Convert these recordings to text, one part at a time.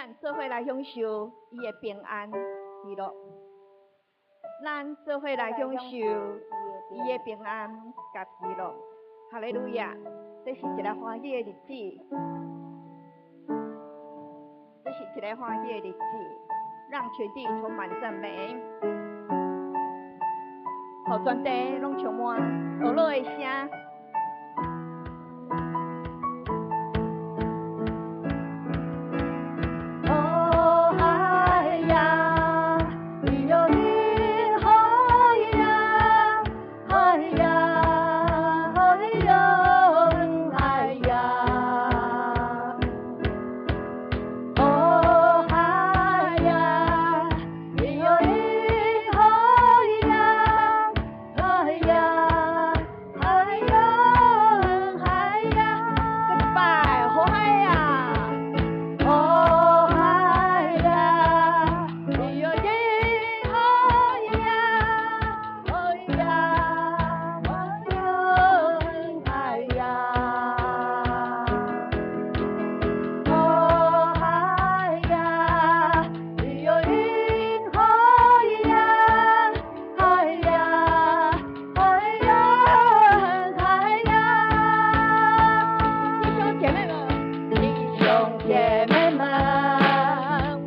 咱做伙來享受伊的平安喜樂。咱做伙來享受伊的平安佮喜樂。哈利路亞！這是一個歡喜的日子，這是一個歡喜的日子，讓全地充滿讚美，予全地攏充滿歡樂的聲。哦嗨呀，咿哟咿嗨呀，嗨呀，嗨哟嗨呀。哦嗨呀，咿哟咿嗨呀，嗨呀，嗨哟嗨呀。閣一擺，好嗨呀！哦嗨呀，咿哟咿嗨呀，嗨呀，嗨哟嗨呀。哦嗨呀，咿哟咿嗨呀，嗨呀，嗨哟嗨呀。弟兄姐妹們，弟兄姐妹們，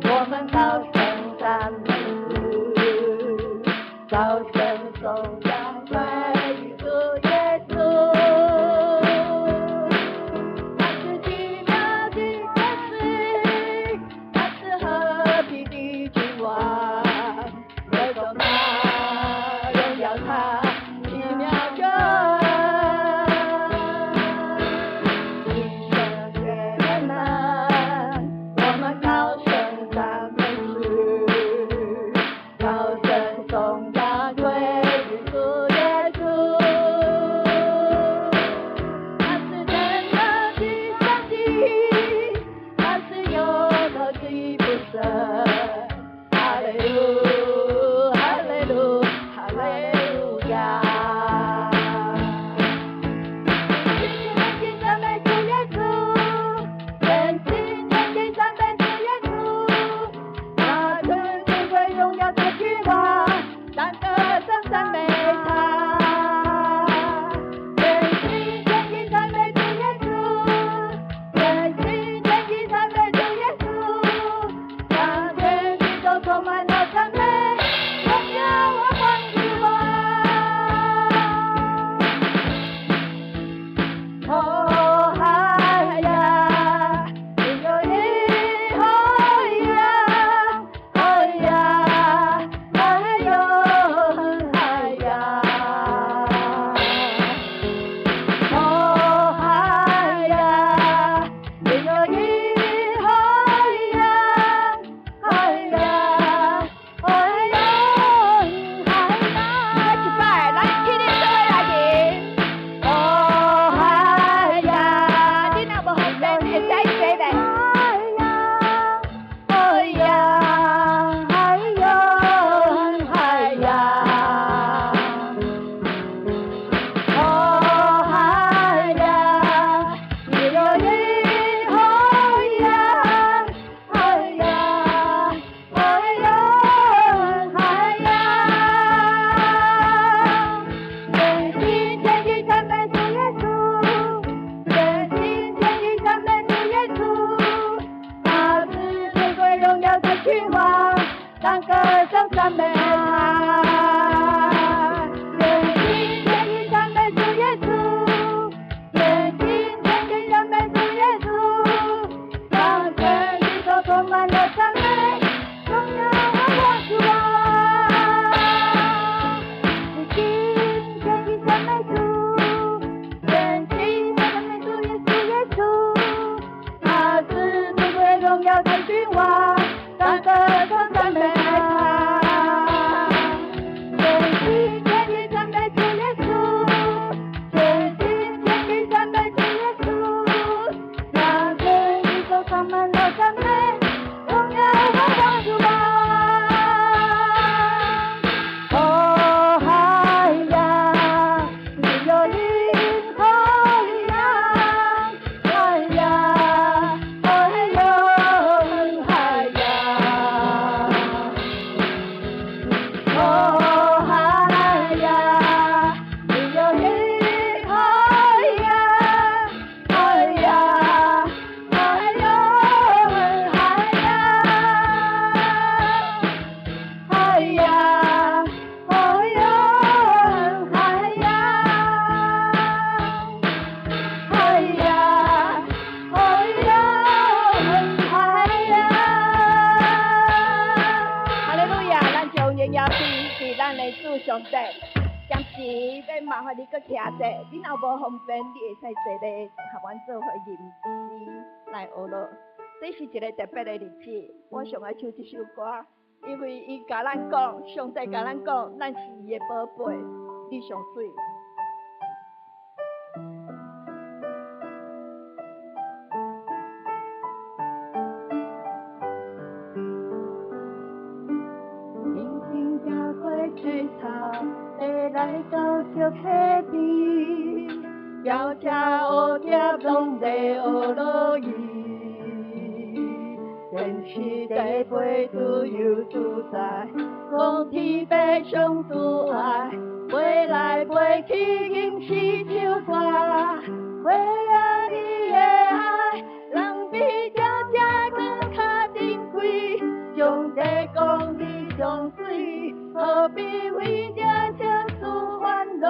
我們高聲讚美主，高聲頌揚歸於主耶穌。他是奇妙的天使，他是和平的君王，歌頌他，榮耀他，奇妙救恩。弟兄姐妹們，我們高聲讚美主，高聲頌揚歸於主是咱的主上帝。暫時欲麻煩你閣徛者，你若無方便，你會使坐咧，合阮做伙吟詩來學樂。這是一個特別的日子，我上愛唱這首歌，因為伊共咱講，上帝共咱講，咱是伊的寶貝，你上媠。轻轻行过青草地，來到小溪邊，轿車烏蝶攏在學落伊，天時地飛自由自在，講天父上慈愛，飛來飛去吟詩唱歌，飛啊你的愛，人比鳥只閣較珍貴，上帝講你上媠，何必為著小事煩惱？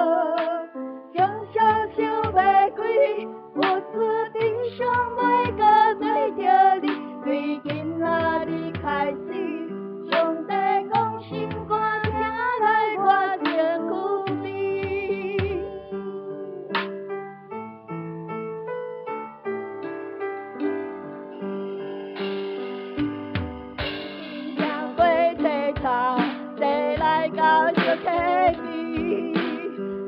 想想想袂開，有主頂上袂閣對著你，對囡仔日開始，上帝講心肝聽來我身軀邊。行過青草地來到小溪邊，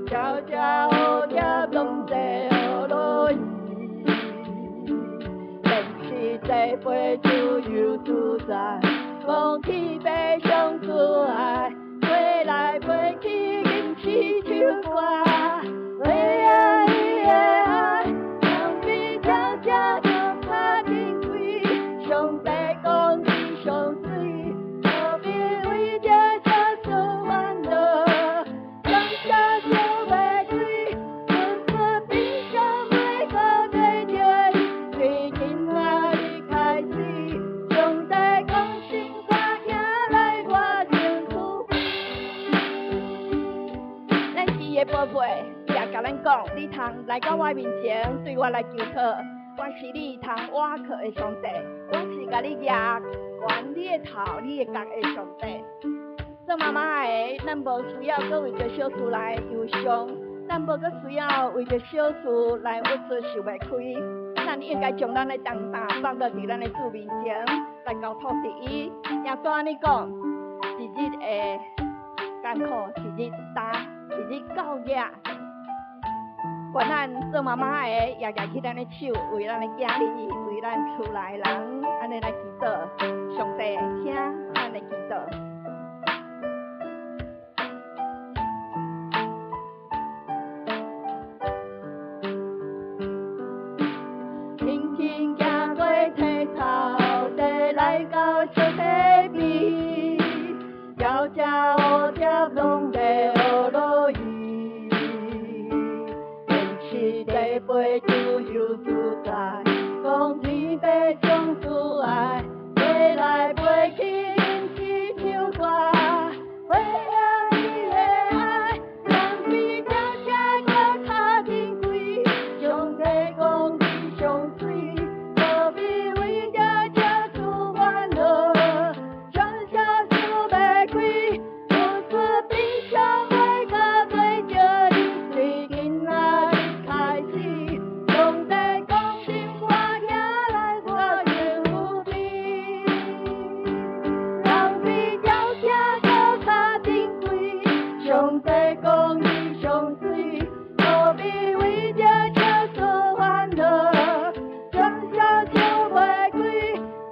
鳥只蝴蝶攏在學落伊，天時地飛自由自在，講天父上慈愛，飛來飛去吟詩唱歌，飛啊伊的愛，人比鳥只閣較珍貴，上帝講你上媠，何必為著小事煩惱？想想想袂開，有主頂上袂閣對著你，對囡仔日開始，上帝講心肝聽來我身軀邊。咱是伊的寶貝，也共咱講，你通來到我面前，對我來求討，我是你通倚靠的上帝，我是共你舉懸你的頭、你的角的上帝。做媽媽的，咱無需要閣為著小事來憂傷，咱無閣需要為著小事來鬱卒想袂開。咱應該將咱的重擔放佇咱的主面前，來交託佇伊。耶穌按呢講，一日的艱苦，一日擔，一日夠額。願咱做媽媽的，也舉起咱的手，為咱的囝兒，為咱厝內人，按呢來祈禱。上帝聽咱的祈禱。輕輕行過青草地，來到小溪邊，鳥只蝴蝶攏在學落伊，天時地飛自由自在，講天父上慈愛，飛來飛去吟詩唱歌，飛啊你的愛，人比鳥只閣較珍貴，上帝講你上媠，何必為著小事煩惱？想想想袂開，有主頂上袂閣對著你，對囡仔日開始，上帝講心肝聽來我身軀邊，人比鳥只閣較珍貴，上帝講你上媠，何必為著小事煩惱？想想想袂開，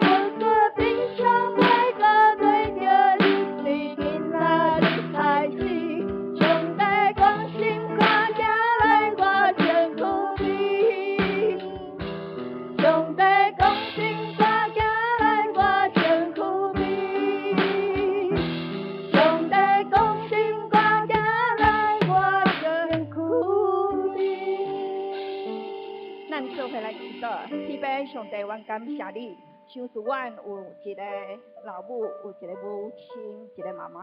有主頂上袂閣對著你，對囡仔日開始，上帝講心肝聽來我身軀邊，上帝講心肝聽來我身軀邊，上帝講心肝聽來我身軀邊。咱做伙來祈禱，天父上帝，阮感謝你，賞賜阮有一個老母，有一個母親，一個媽媽，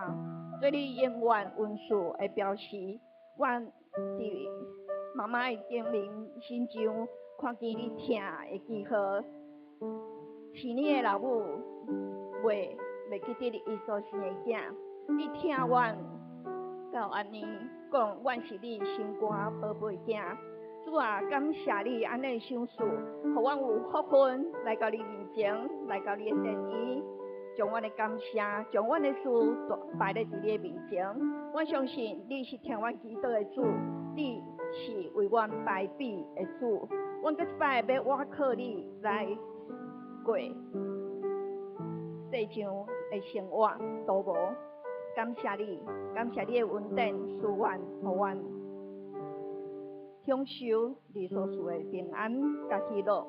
做你永遠恩賜的表示。阮佇媽媽的頂面身上看見你疼的記號，是你的老母袂記得伊所生的囝，你疼阮到按呢講，阮是你心肝寶貝囝。主啊，感謝你按呢賞賜，予阮有福分來到你面前，來到你的殿宇，將阮的感謝，將阮的事擺咧佇你的面前。我相信你是聽阮祈禱的主，你是為阮排比的主。阮閣一擺欲倚靠你來過世上的生活都無。感謝你，感謝你的恩典賜阮，予阮享受你所賜的平安佮喜樂。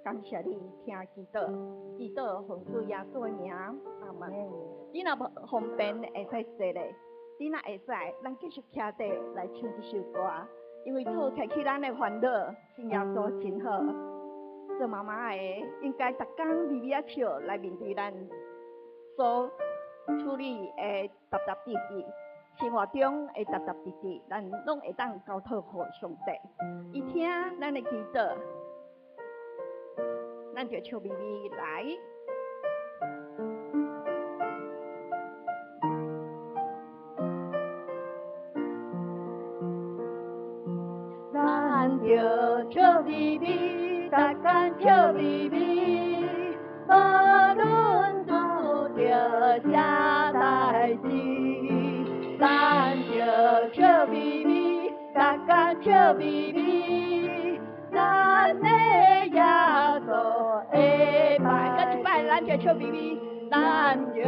感謝你聽祈禱，祈禱奉主耶穌的名，阿門。你若無方便會使坐咧，你若會使，咱繼續徛佇來唱這首歌，因為主提起咱的煩惱，信耶穌真好。做媽媽的應該逐工微微仔笑來面對咱所處理的沓沓滴滴，生活中的沓沓滴滴，咱攏會當交託予上帝。伊聽咱的祈禱，咱就笑眯眯來。咱著笑眯眯，逐工笑眯眯，無論拄著啥代誌。咱著笑眯眯，逐工笑眯眯，咱的耶穌會來，閣一擺，咱就笑眯眯，咱著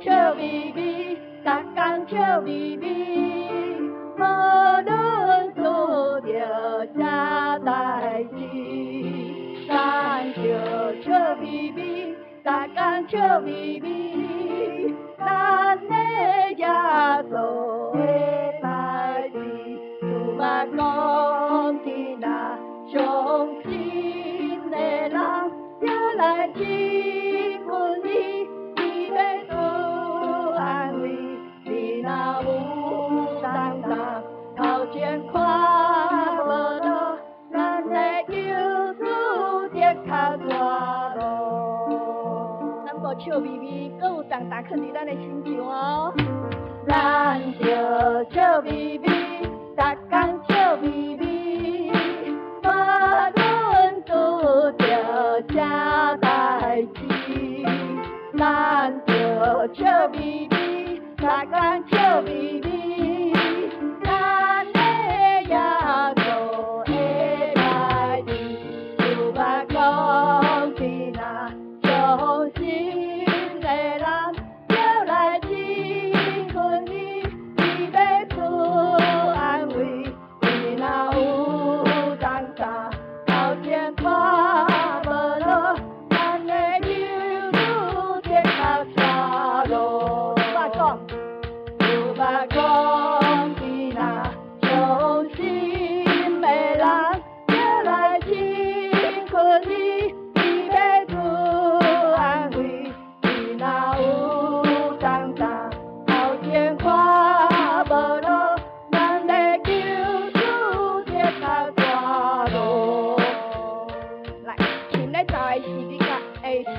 笑眯眯，逐工笑眯眯，無論拄著啥代誌。咱著笑眯眯，逐工笑眯眯，咱的耶穌會排比。主嘛講囡仔，相信的人，就來親近伊，伊欲賜安慰。你若有重擔，頭前看無路，咱的救主的跤帶路。咱無笑眯眯，閣有重擔囥佇咱的身上哦。咱著笑眯眯，逐工笑眯眯，無論拄著啥代誌。咱著笑眯眯，逐工笑眯眯，咱的耶穌會來臨。主嘛講囡仔，相信的人，就來親近伊，伊欲賜安慰。你若有重擔，頭前看無路，咱的救主的跤帶路。我講，主嘛講囡仔，相信的人，就來親近伊，伊欲賜安慰。你若有重擔，頭前看無路，咱的救主的跤帶路。來，琴咧奏的時節的時，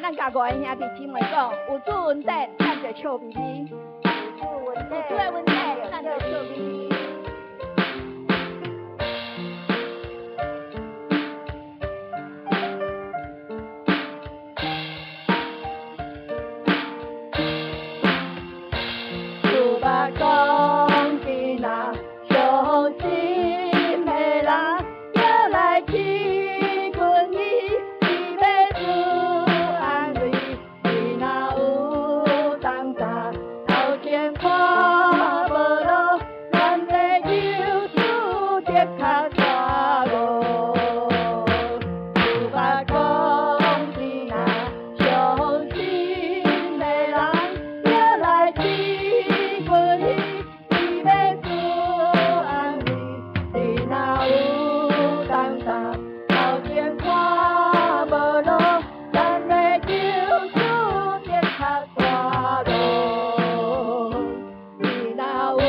咱共五个兄弟姊妹講，有主恩典，咱就笑眯眯；有主的恩典，咱就笑眯眯。主嘛講囡仔，相信的人，就來親近伊，伊欲賜安慰。你若有重擔，頭前看無路，咱的救主的跤帶路。主嘛講囡仔，相信的人，就來親近伊，伊欲賜安慰。你若有重擔，頭前看無路，咱的救主的跤帶路。你若有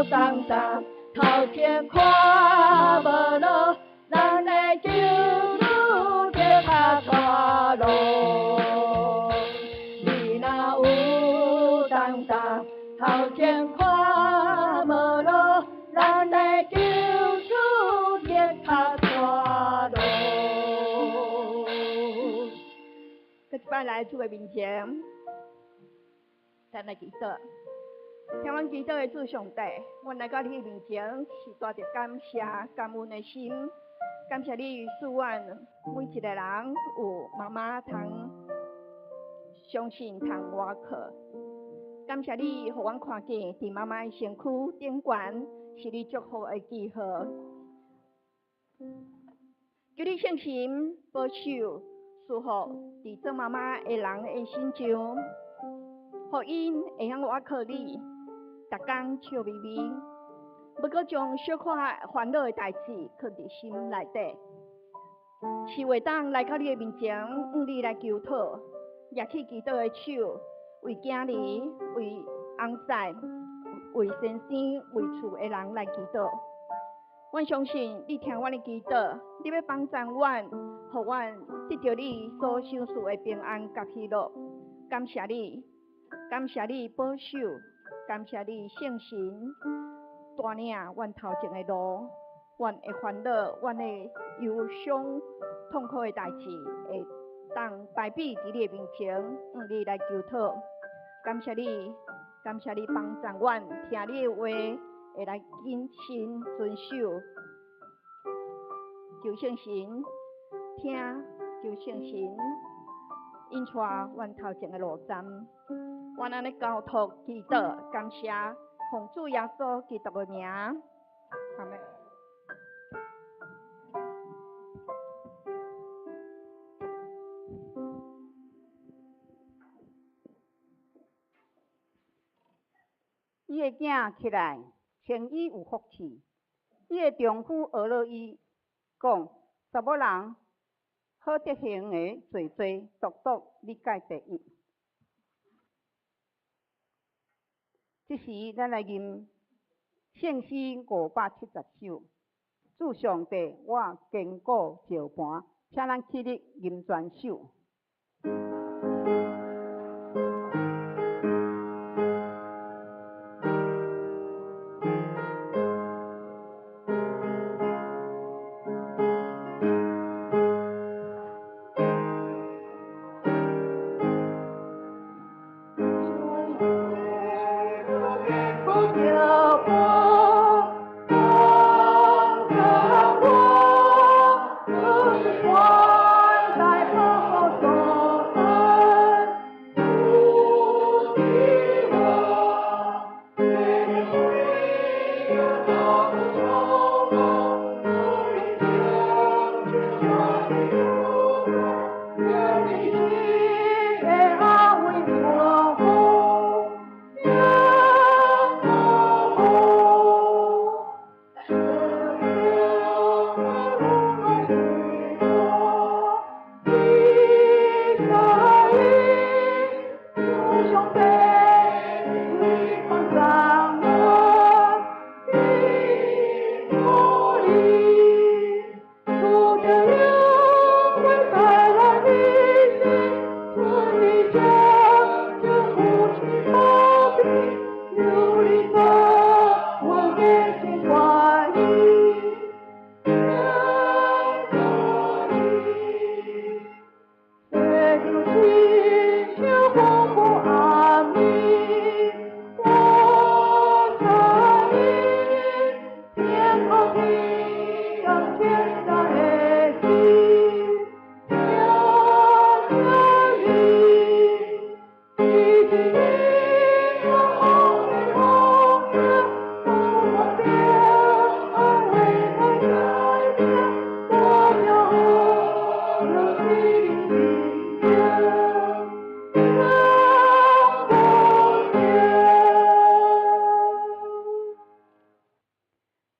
重擔，頭前看無路，咱的救主的跤帶路。你若有重擔，头前看无路，咱的救主热跤带路。阁一摆来主的面前，咱来祈祷。听阮祈祷的主上帝，阮来到你的面前是带著感谢、感恩的心，感谢你赐阮每一个人有妈妈通相信、通倚靠。感谢你，予阮看见伫妈妈的身躯顶悬是你祝福的记号。求你圣神保守、赐福伫做妈妈的人的身上，予𪜶会晓倚靠你，逐工笑眯眯，欲阁将小可烦恼的代志囥伫心内底，是会当来到你的面前，向你来求讨，举起祈祷的手，为囝儿、为翁婿、为先生、为厝的人来祈祷。阮相信你听阮的祈祷，你欲帮助阮，予阮得著你所赏赐的平安佮喜乐。感谢你，感谢你保守，感谢你圣神带领阮头前的路，阮的烦恼、阮的忧伤、痛苦的代志，会当摆比伫你的面前，向你来求讨。感谢你，感谢你帮助阮听你的话，会来谨慎遵守。求圣神听，求圣神引带阮头前的路站。阮按呢交托祈祷，感谢奉主耶稣基督的名，阿们。伊的囝起来，称伊有福气。伊的丈夫呵咾伊，讲：查某人好德行的济济，独独你盖第一。这时，咱来吟圣诗570首。主上帝，我坚固石磐，请咱起立吟全首。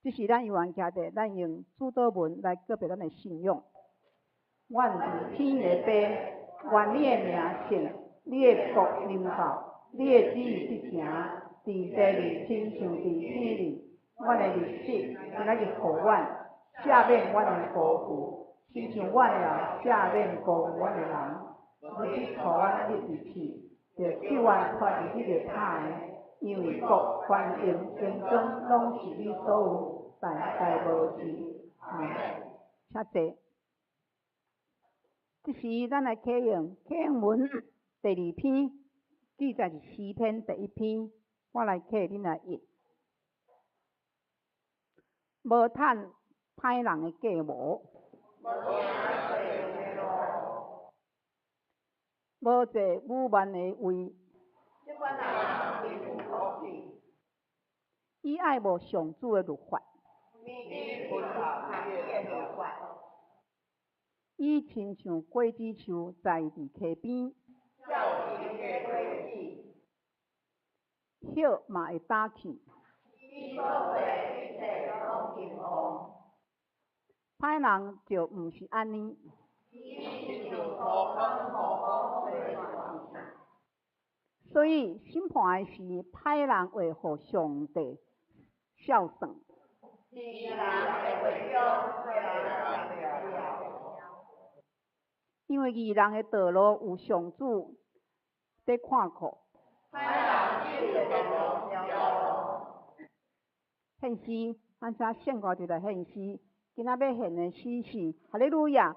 这是咱犹原徛伫，咱用主祷文来告白咱的信仰。阮伫天的父，愿你的名圣，你的国临到，你的旨意执行，伫地里亲像伫天里。阮的日子今仔日予阮，赦免阮的辜负，亲像阮也赦免辜负阮的人。毋去予阮入伫试，著救阮脱离彼个歹的。因為國、權柄、榮光，攏是你所有，代代無止。阿們。請坐。這時，咱來啟用啟用文第二篇，記載是詩篇第一篇，我來啟，恁來譯。無趁歹人的計謀，無坐侮慢的位。伊愛慕上主的律法，伊親像果子樹栽佇溪邊，葉嘛會焦去。歹人就毋是按呢。所以審判的時，歹人會予上帝笑算。因為義人的道路有上主佇看顧。獻詩，咱請聖歌隊來獻詩。今仔欲獻的詩是《哈利路亞》，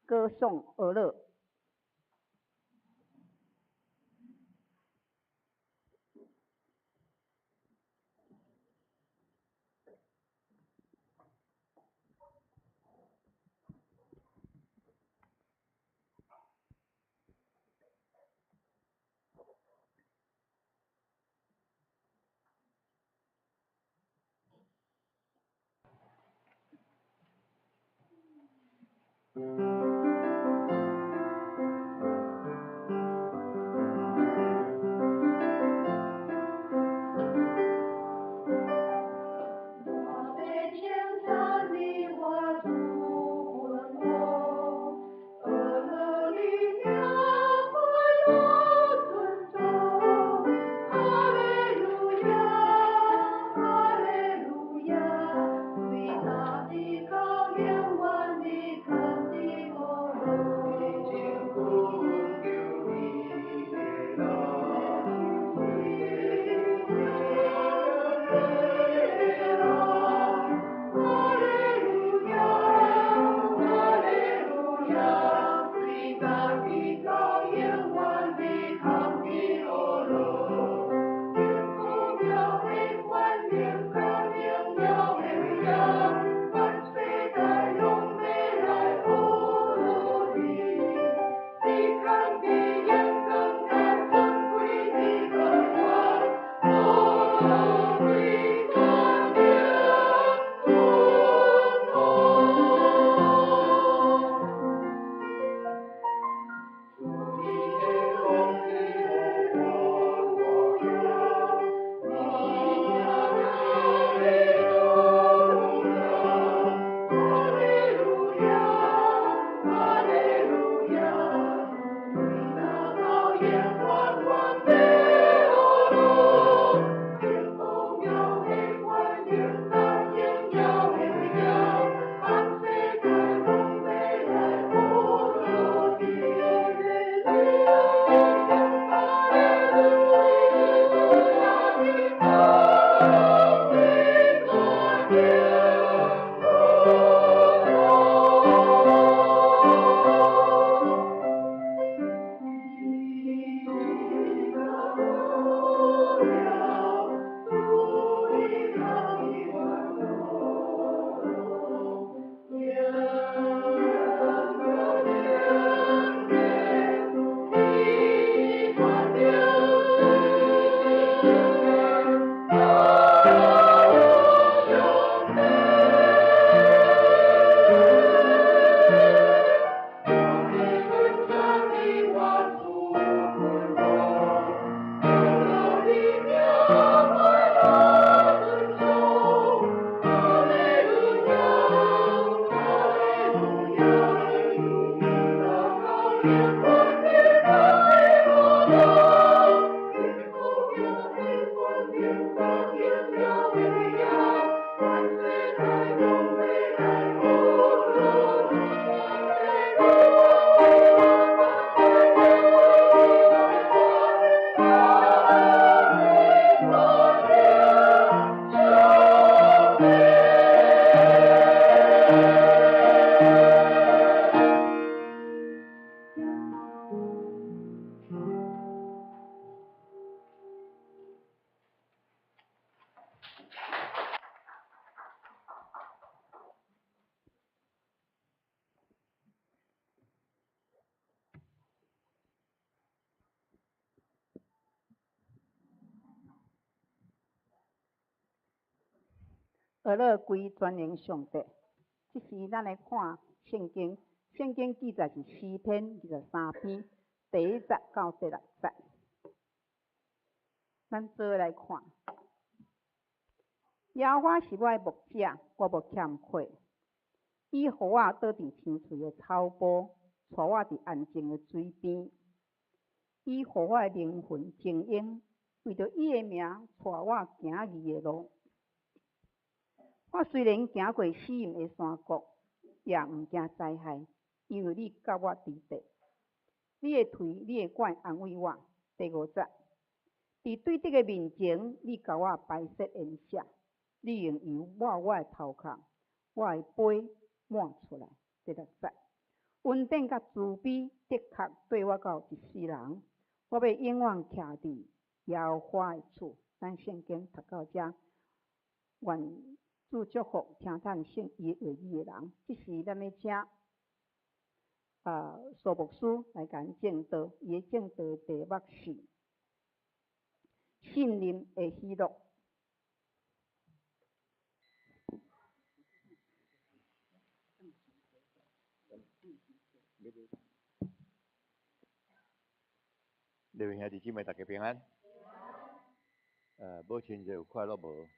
歌頌呵樂。哈利路亞，哈利路亞，為大地高永遠的肯定。学乐归全能上帝。這時咱來看聖經，聖經記載是詩篇23篇第1節到第6節。咱做伙來看，耶和華是我的牧者，我無欠缺。伊予我倒佇青翠的草坡，帶我佇安靜的水邊。伊予我的靈魂充盈，為著伊的名，帶我行義的路。我雖然行過死蔭的山谷，也毋驚災害，因為你佮我佇佇。你的槌，你的棍安慰我。第5節，佇對敵的面前，你共我擺設筵席，你用油抹我的頭殼，我的杯滿出來。第6節，恩典佮慈悲的確綴我到一世人，我欲永遠徛佇耶和華的厝。咱聖經讀到遮，願主祝福聽咱聖伊話語的人。這時咱欲請蘇牧師來共咱證道，伊的證道題目是信任的喜樂。各位兄弟姊妹，大家平安。母親節有快樂無？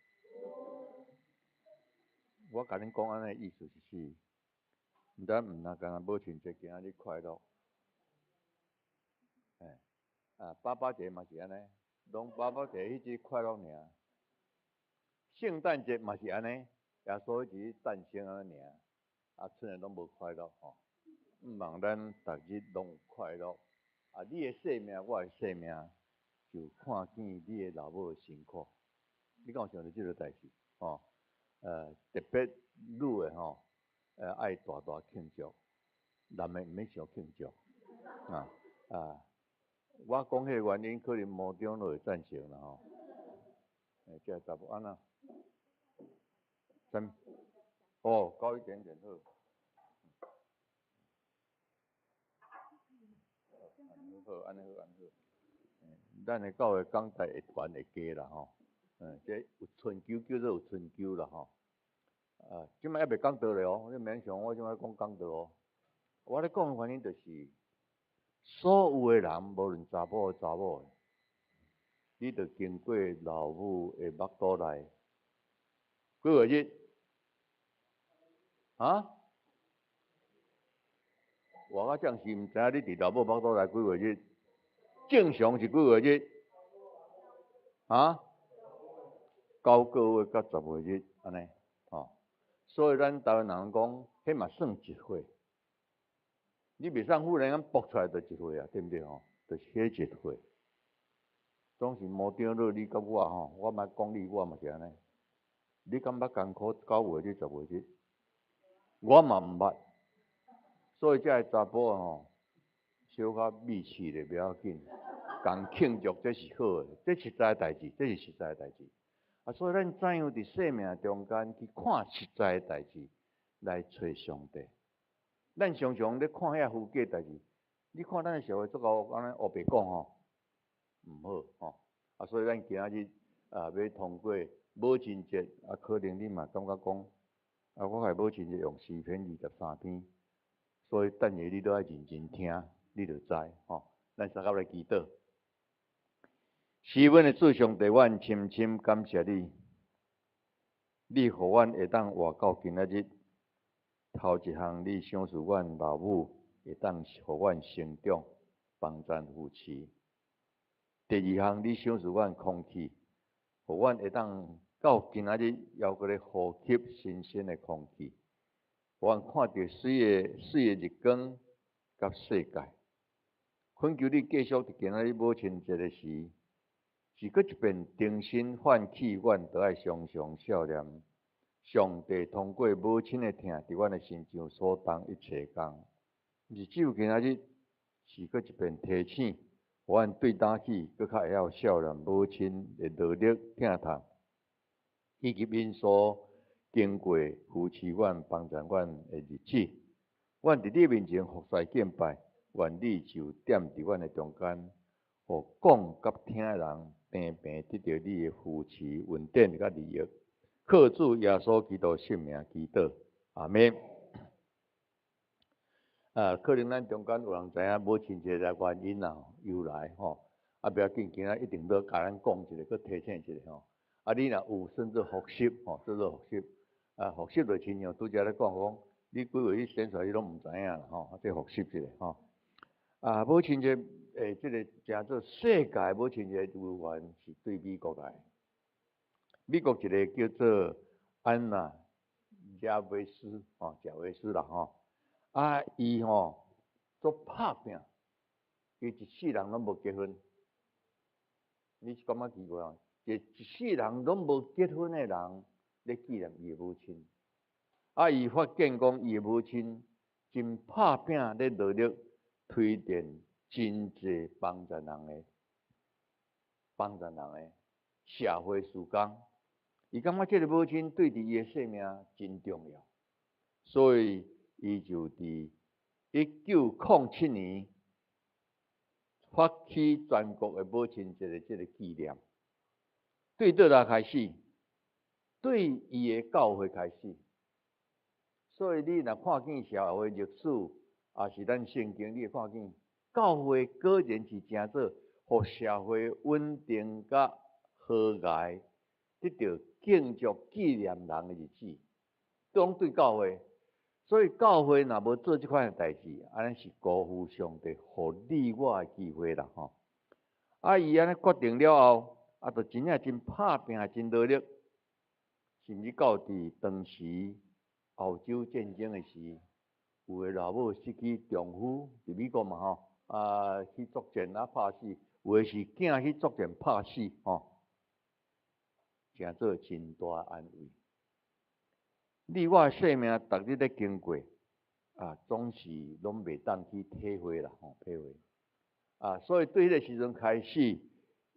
我共恁講按呢意思是，咱毋若干焦母親節今仔日快樂。爸爸節嘛是按呢，攏爸爸節彼日快樂爾。聖誕節嘛是按呢，耶穌彼日誕生按呢爾，賰的攏無快樂吼。毋望咱逐日攏有快樂。你的生命，我的生命，就看見你的老母的辛苦。你敢有想著這個代誌？吼，特別女的吼，愛大大慶祝，男的毋免傷慶祝。我講彼個原因，可能毛長老會贊成啦吼。這查某按怎？啥？哦，高一點點好。好，按呢好，按呢好。咱的教會講台會懸會低啦吼。這有春秋叫做有春秋啦吼。這擺猶未講道咧哦，你免想我這擺講講道哦。我咧講的原因就是，所有的人，無論查埔查某的，你著經過老母的腹肚內幾月日？啊？我較暫時毋知影你佇老母腹肚內幾月日？正常是幾月日？啊？9個月佮10月日，按呢，吼。所以咱台灣人講，彼嘛算一歲。你袂使忽然間爆出來就一歲啊，對毋對吼？就是彼一歲。總是毛長老你佮我吼，我莫講你，我嘛是按呢。你敢捌艱苦9月日、10月日？我嘛毋捌。所以這个查埔吼，小可美氣咧，袂要緊，共慶祝這是好的，這實在的代誌，這是實在的代誌。所以咱怎樣佇生命中間去看實在的代誌，來揣上帝。咱常常咧看遐虛假代誌，你看咱的社會足夠按呢烏白講吼，毋好吼。所以咱今仔日欲通過母親節，可能你嘛感覺講，我共母親節用詩篇23篇。所以等下你都愛認真聽，你就知吼。咱三甲來祈禱。是阮的主上帝，阮深深感謝你，你予阮會當活到今仔日。頭一項，你賞賜阮老母會當予阮成長，幫贊扶持。第二項，你賞賜阮空氣，予阮會當到今仔日猶閣咧呼吸新鮮的空氣。予阮看著水的水的日光佮世界，懇求你繼續佇今仔日母親節的時，是閣一遍重新喚起阮，著愛常常想念上帝通過母親的疼，佇阮的身上所擔一切工。毋是只有今仔日，是閣一遍提醒，予阮對今起閣較會曉想念母親的勞力疼痛，以及𪜶所經過扶持阮、幫助阮的日子。阮佇你面前服侍敬拜，願你就踮佇阮的中間，予講佮聽的人平平得著你的扶持、恩典佮利益。靠主耶穌基督聖名祈禱，阿們。啊，可能咱中間有人知影母親節的原因啊，由來吼，啊，不要緊，今仔一定欲共咱講一下，閣提醒一下吼。啊，你若有算做復習吼，做做復習，啊，復習就親像拄才咧講講，你幾月日生出來你攏毋知影啦吼，啊，這復習一下吼。啊，母親節這个誠做世界母親節由源是對美國來。美國一个叫做安娜賈維斯吼，賈維斯啦吼，啊，伊吼足拍拚，伊一世人攏無結婚。你是感覺奇怪無？一世人攏無結婚的人，咧紀念伊的母親。啊，伊發現講伊的母親真拍拚咧努力推動真濟幫助人的社會事工。伊感覺這个母親對佇伊的生命真重要，所以伊就佇1907年發起全國的母親節的這个紀念。對佗落開始？對伊的教會開始。所以你若看見社會歷史，抑是咱聖經，你會看見教會果然是誠做，予社會穩定佮和諧，得著慶祝紀念人的日子，攏對教會。所以教會若無做這款的代誌，按呢是辜負上帝予你我的機會啦吼。啊，伊按呢決定了後，啊，就真正真拍拚，真努力，甚至到佇當時歐洲戰爭的時，有的老母失去丈夫，佇美國嘛吼，啊去作戰啊拍死，有的是囝去作戰拍死吼，誠做真大安慰。你我的生命逐日咧經過，啊，總是攏袂當去體會啦，吼，體會。啊，所以對彼個時陣開始，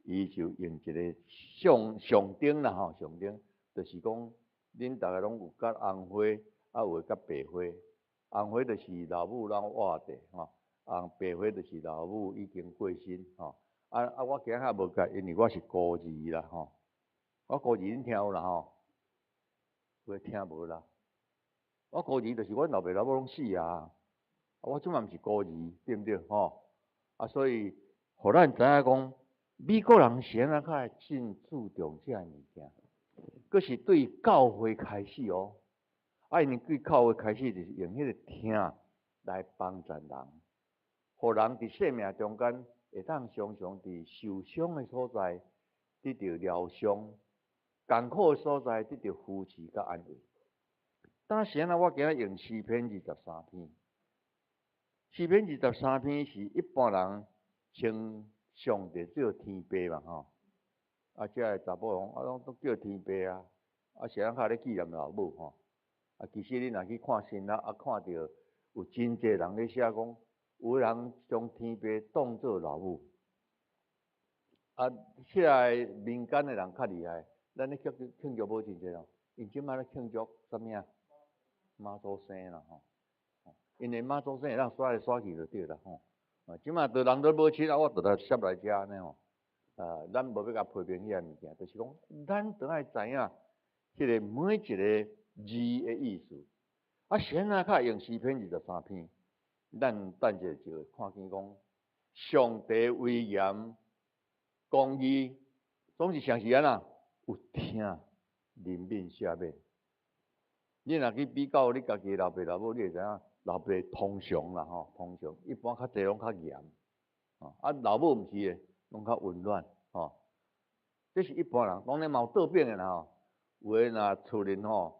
伊就用一個象象徵啦，吼，象徵，就是講，恁逐个攏有結紅花，啊有的結白花。紅花就是老母攏活著，吼，紅白花就是老母已經過身，吼。啊啊，我今仔較無結，因為我是孤兒啦，吼。我孤兒恁聽有啦，吼？有的聽無啦。我孤兒就是阮老爸老母攏死啊，我這馬毋是孤兒，對毋對？吼。啊，所以，予咱知影講，美國人是按怎較會真注重這个物件，閣是對教會開始哦。啊，因為對教會開始，就是用彼個疼來幫助人，予人佇生命中間會當常常佇受傷的所在得著療傷，艱苦的所在得著扶持佮安慰。當時啊，我今仔用詩篇二十三篇。詩篇二十三篇是一般人稱上帝做天父嘛吼。啊，這个查某講啊，攏都叫天父啊，啊是按怎較咧紀念老母吼。啊，其實你若去看新聞，啊，看著有真濟人咧寫講，有人將天父當做老母。啊，遐个民間的人較厲害，咱咧慶祝慶祝母親節哦，𪜶這擺咧慶祝啥物啊？媽祖生啦吼，因為媽祖生會當煞來煞去就對啦吼。啊，這擺都人都無親啊，我就來攝來遮按呢吼。啊，咱無欲共批評遐物件，就是講咱著愛知影，彼个每一个字的意思。啊，是按怎較會用詩篇二十三篇？咱等者就會看見講，上帝威嚴、公義，總是像是按怎有疼、憐憫、赦免。你若去比較你家己老爸老母，你會知影老爸通常啦吼，通常一般較濟攏較嚴，啊老母毋是的，攏較溫暖吼。這是一般人，當然嘛有倒反的啦吼。有的若厝裡吼，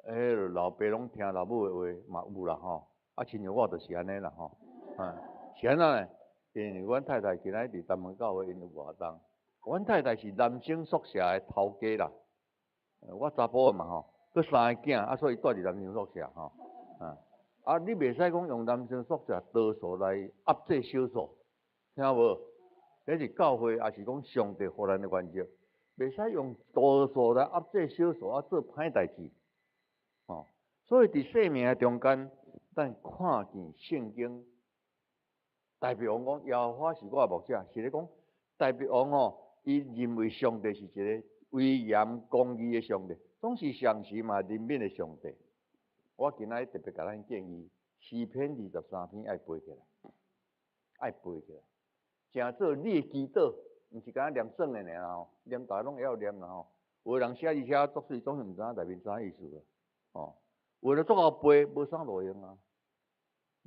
彼个老爸攏聽老母的話嘛有啦吼。啊，親像我就是按呢啦吼。啊，是按怎呢？因為阮太太今仔佇東門教會𪜶有活動，阮太太是男生宿舍的頭家啦。我查埔的嘛吼，閣三个囝，啊，所以住佇男生宿舍吼。啊，啊，你袂使講用男生宿舍多數來壓制少數，聽無？這是教會，抑是講上帝予咱的原則，袂使用多數來壓制少數，啊，做歹代誌。吼，所以佇生命的中間，咱看見聖經，大衛王講耶和華是我的牧者，是咧講大衛王吼，伊認為上帝是一個威嚴公義的上帝，總是相時嘛憐憫的上帝。我今仔日特別共咱建議，詩篇23篇愛背起來，愛背起來，成做你的祈禱，毋是干焦念算的爾吼，念逐家攏會曉念啦吼。有的人寫字寫足媠，總是毋知影內面啥意思啦，吼。有的足𠢕背，無啥路用啊。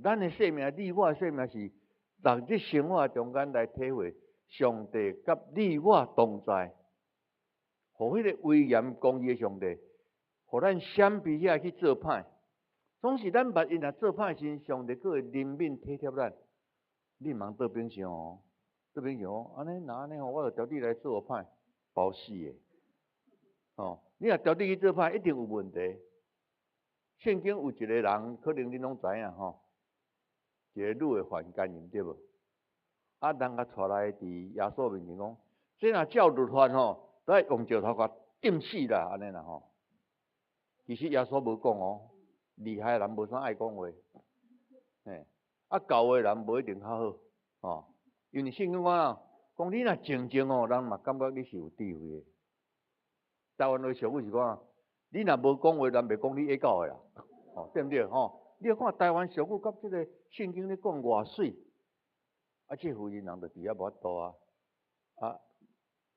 咱的生命，你我的生命是逐日生活中間來體會上帝佮你我同在，予彼个威嚴公義的上帝，予咱閃避遐去做歹。總是咱捌伊若做歹時，上帝閣會憐憫體貼咱。你毋通倒反想哦，倒反想講，按呢若按呢吼，我就調轉來做歹，包死的。吼，你若調轉去做歹，一定有問題。聖經有一個人，可能恁攏知影吼，一個女的犯姦淫對無？啊，人共帶來佇耶穌面前講，這若照律法吼，都愛用石頭共釘死啦，按呢啦吼。其實耶穌無講哦，厲害的人無啥愛講話，嘿，啊教的人無一定較好，吼，因為聖經講啊，講你若靜靜哦，人嘛感覺你是有智慧的。台灣話俗語是講，你若無講話，人袂講你會教的啦，吼，對毋對？吼，你看台灣俗語佮這個聖經咧講偌媠，啊，這婦人人就佇遐無法度啊，啊，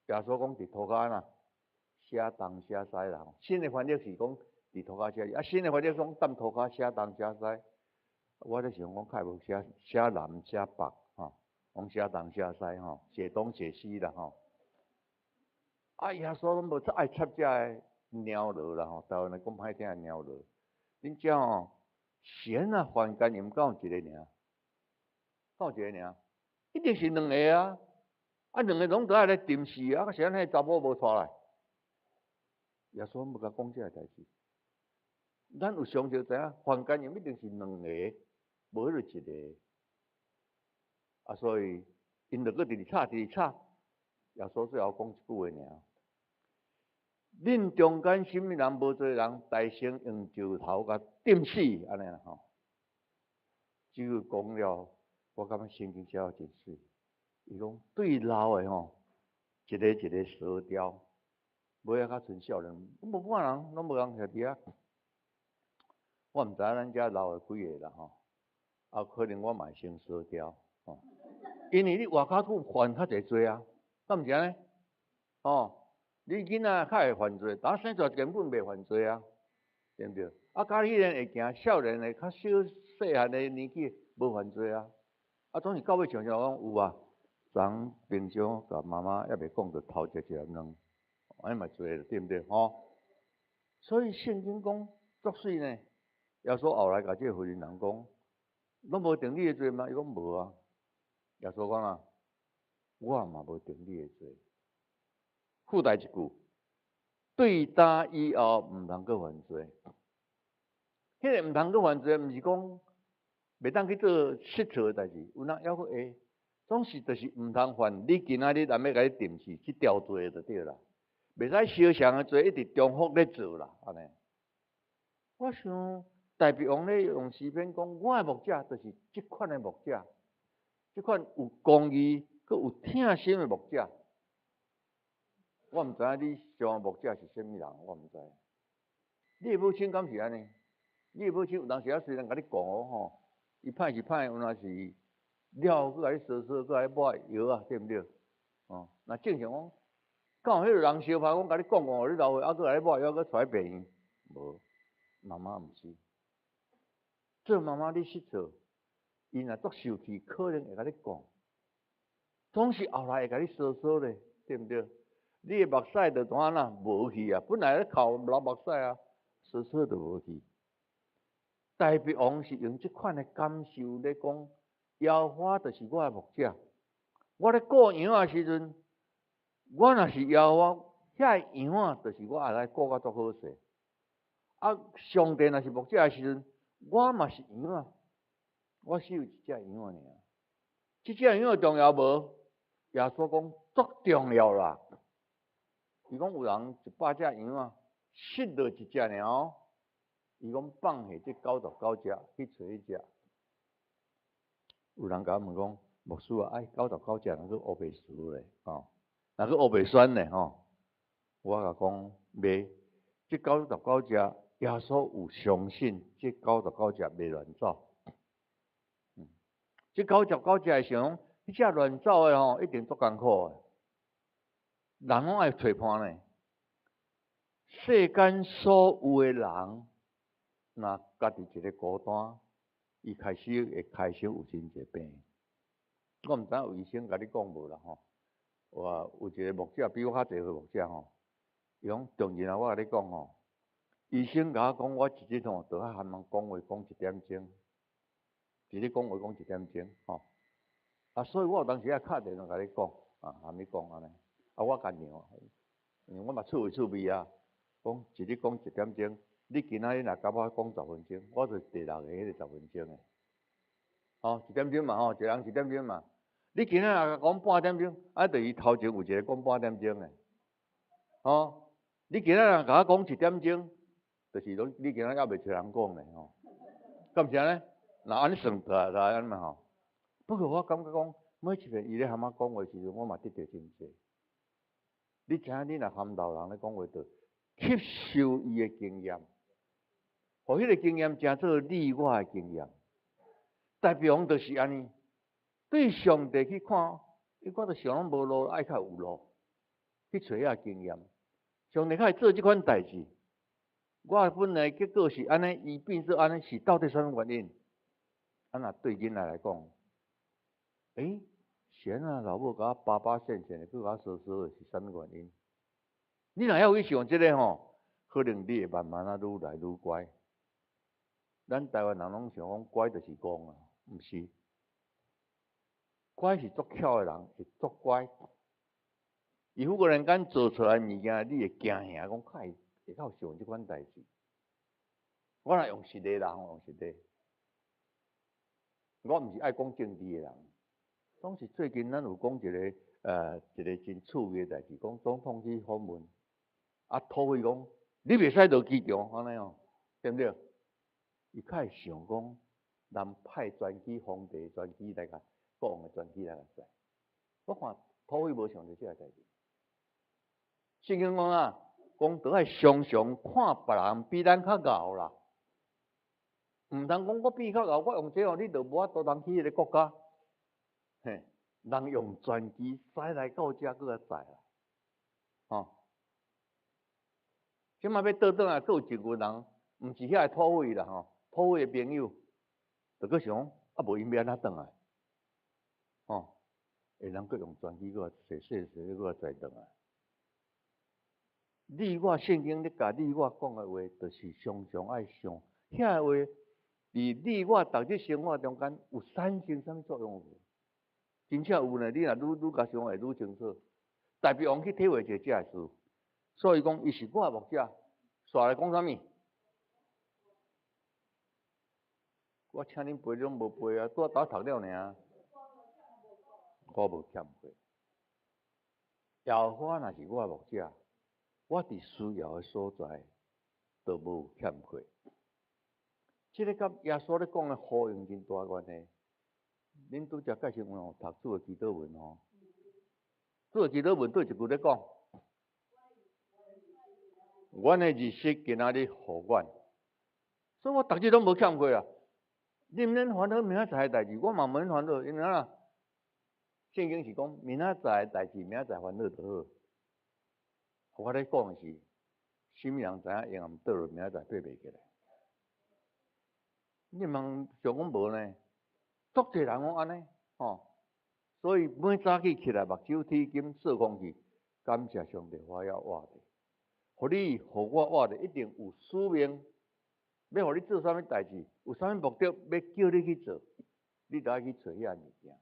耶穌講佇塗跤啦，寫東寫西啦，新的翻譯是講佇塗跤寫，啊，新的翻譯講踮塗跤寫東寫西，我咧想講較無寫寫南寫北，吼，講寫東寫西吼，寫東寫西啦吼。啊，耶穌攏無出愛插這个貓螺啦吼，台灣人講歹聽的貓螺。恁遮吼，是按怎犯姦淫敢有一个爾？敢有一個爾？一定是兩个啊！啊，兩个攏都愛來釘死啊！是按怎彼查某無帶來？耶穌無共講這个代誌。咱有常識知影，犯姦淫一定是兩个，無彼就一个。啊，所以𪜶就閣直直吵，直直吵。耶穌最後講一句話爾：恁中間啥物人無罪人，代先用石頭共釘死，按呢啦吼。這句講了，我感覺聖經寫得真媠。伊講對老的吼，一个一個趖掉，尾仔較賰少年，無半人，攏無人徛佇遐。我毋知影咱遮老的幾个啦吼，啊，可能我嘛會先趖掉吼，因為你活較久犯較濟罪啊，敢毋是按呢？吼，你囡仔較會犯罪，但生出來根本袂犯罪啊，對毋對？啊，假彼個會行少年的較小細漢的年紀無犯罪啊，啊，總是到尾常常講有啊，昨平常共媽媽猶未講就偷食一粒卵，按呢嘛罪對毋對？吼，所以聖經講足媠呢。耶穌後來共這個婦人人講，攏無定你的罪嗎？伊講無啊。耶穌講啊，我嘛無定你的罪。附帶一句，對今以後毋通閣犯罪。彼个毋通閣犯罪，毋是講袂當去做失錯的代誌，有影猶閣會，總是就是毋通犯。你今仔日人欲共你釘死，這條罪就對啦，袂使相像的罪一直重複咧做啦，按呢。我想大衛王咧用詩篇講，我的牧者就是這款的牧者，這款有公義、閣有疼心的牧者。我毋知影你想的牧者是啥物人，我毋知。你的母親敢是按呢？你的母親有當時啊，雖然共你講哦吼，伊歹是歹，有若是了後閣共你說說，閣共你抹藥啊，對毋對？哦，若正常講，敢有彼个人相拍講共你講講，予你流血，啊閣共你抹藥，閣帶去病院？無，媽媽毋是。做媽媽你失錯，伊若足受氣，可能會共你講，總是後來會共你說說咧，對毋對？你的目屎就怎按怎無去啊？本來咧哭流目屎啊，說說就無去。大衛王是用這款的感受咧講，耶和華就是我的牧者。我咧顧羊的時陣，我若是耶和華，遐个羊仔就是我愛來顧甲足好勢。啊，上帝若是牧者的時陣，我嘛是羊仔，我只有一隻羊仔爾。這隻羊仔重要無？耶穌講足重要啦。伊講有人100隻羊仔，失落一隻爾哦。伊講放下這99隻去揣彼隻。有人共我問講，牧師啊，哎，99隻若閣烏白輸咧，吼，若閣烏白選咧，吼。我共講袂，這九十九隻耶穌有相信，這九十九隻袂亂走。這九十九隻會想，彼隻亂走的吼，一定足艱苦的。人攏愛揣伴呢。世間所有的人，若家己一个孤單，伊開始會開始有真濟病。我毋知影有醫生共你講無啦吼。有有一个牧者比我較濟歲牧者吼，伊講重任啊，我共你講吼，醫生共我講，我一日吼，著愛含人講話講一點鐘，一日講話講一點鐘吼。啊，所以我有當時仔敲電話共你講，啊，含你講按呢。啊，我共量，因為我嘛趣味趣味啊，講一日講一點鐘，你今仔日若共我講10分鐘，我就是第六個彼个十分鐘的。吼，一點鐘嘛吼，一人一點鐘嘛。你今仔日若講半點鐘，啊，就是頭前有一个講半點鐘的。吼，你今仔日若共我講一點鐘，就是講你今仔猶未揣人講咧吼。敢是按呢？若按呢算來來按呢嘛吼。不過我感覺講，每一遍伊咧含我講話時陣，我嘛得著真濟。你知影，你若含老人咧講話，就吸收伊的經驗，予彼个經驗成做你我的經驗。代表就是按呢，對上帝去看，伊我著想攏無路，愛較有路去揣遐經驗。上帝較會做這款代誌，我本來結果是按呢，伊變做按呢，是到底啥物原因？啊，若對囡仔來講，欸，是按怎老母共我巴巴線線的，閣共我說說的，是啥物原因？你若曉去想這个吼，可能你會慢慢仔愈來愈乖。咱台灣人攏想講乖就是戇啊，毋是。乖是足巧的人，會足乖。伊忽然間做出來物件，你會驚嚇，講較會會較有想這款代誌。我若用實例啦，用實例。我毋是愛講政治的人。總是最近咱有講一个真趣味的代誌，講總統去訪問，啊，土匪講你袂使落機場，按呢哦，對毋對？伊較會想講，人派專機、皇帝專機來共國王的專機來共載。我看土匪無想著這个代誌。聖經講啊，講著愛常常看別人比咱較𠢕啦，毋通講我比較𠢕，我用這哦，你就無法度通去彼个國家。嘿，人用專機駛來到遮，閣來載啦，吼。這擺欲倒轉來，閣有一群人，毋是遐个土匪啦吼，土匪的朋友，就閣想講，啊無𪜶欲按怎轉來？吼，會人閣用專機閣來坐說說閣來載轉來。你我聖經咧共你我講的話，就是常常愛想，遐个話，佇你我逐日生活中間有產生啥物作用無？真正有呢，你若愈愈共想會愈清楚。大衛王去體會一个這个事，所以講伊是我的牧者，煞來講啥物？我請恁背，你攏無背啊，拄仔讀了爾。我無欠缺。耶和華若是我的牧者，我佇需要的所在，都無欠缺。這个佮耶穌咧講的呼應真大關係。恁拄才介紹有讀主的祈禱文吼，主的祈禱文佗一句咧講，阮的日食今仔日予阮，所以我逐日攏無欠缺啊。你毋免煩惱明仔載的代誌，我嘛毋免煩惱，因為啊，聖經是講明仔載的代誌，明仔載煩惱就好。我咧講的是，啥物人知影營養倒落明仔載爬袂起來？你毋通想講無呢？足濟人攏按呢，吼，所以每早起起來，目睭鐵金，掃空氣，感謝上帝，我猶活著，予你，予我活著，一定有使命，欲予你做啥物代誌，有啥物目的，欲叫你去做，你著愛去揣遐物件。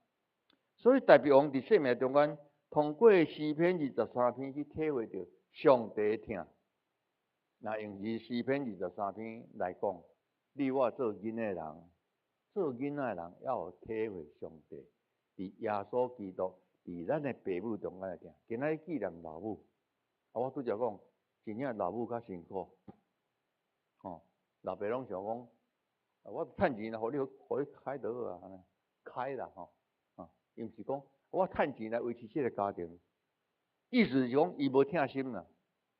所以大衛王佇生命中間，通過詩篇23篇去體會著上帝的疼。若用詩篇二十三篇來講，你我做囡仔的人。做囡仔的人猶有體會上帝佇耶穌基督佇咱的爸母中間的疼。今仔日紀念老母，啊，我拄才講，真正老母較辛苦，吼，老爸攏想講，我趁錢啦，予你開就好啊，按呢開啦，吼，啊，伊毋是講我趁錢來維持這个家庭，意思是講伊無疼心啦。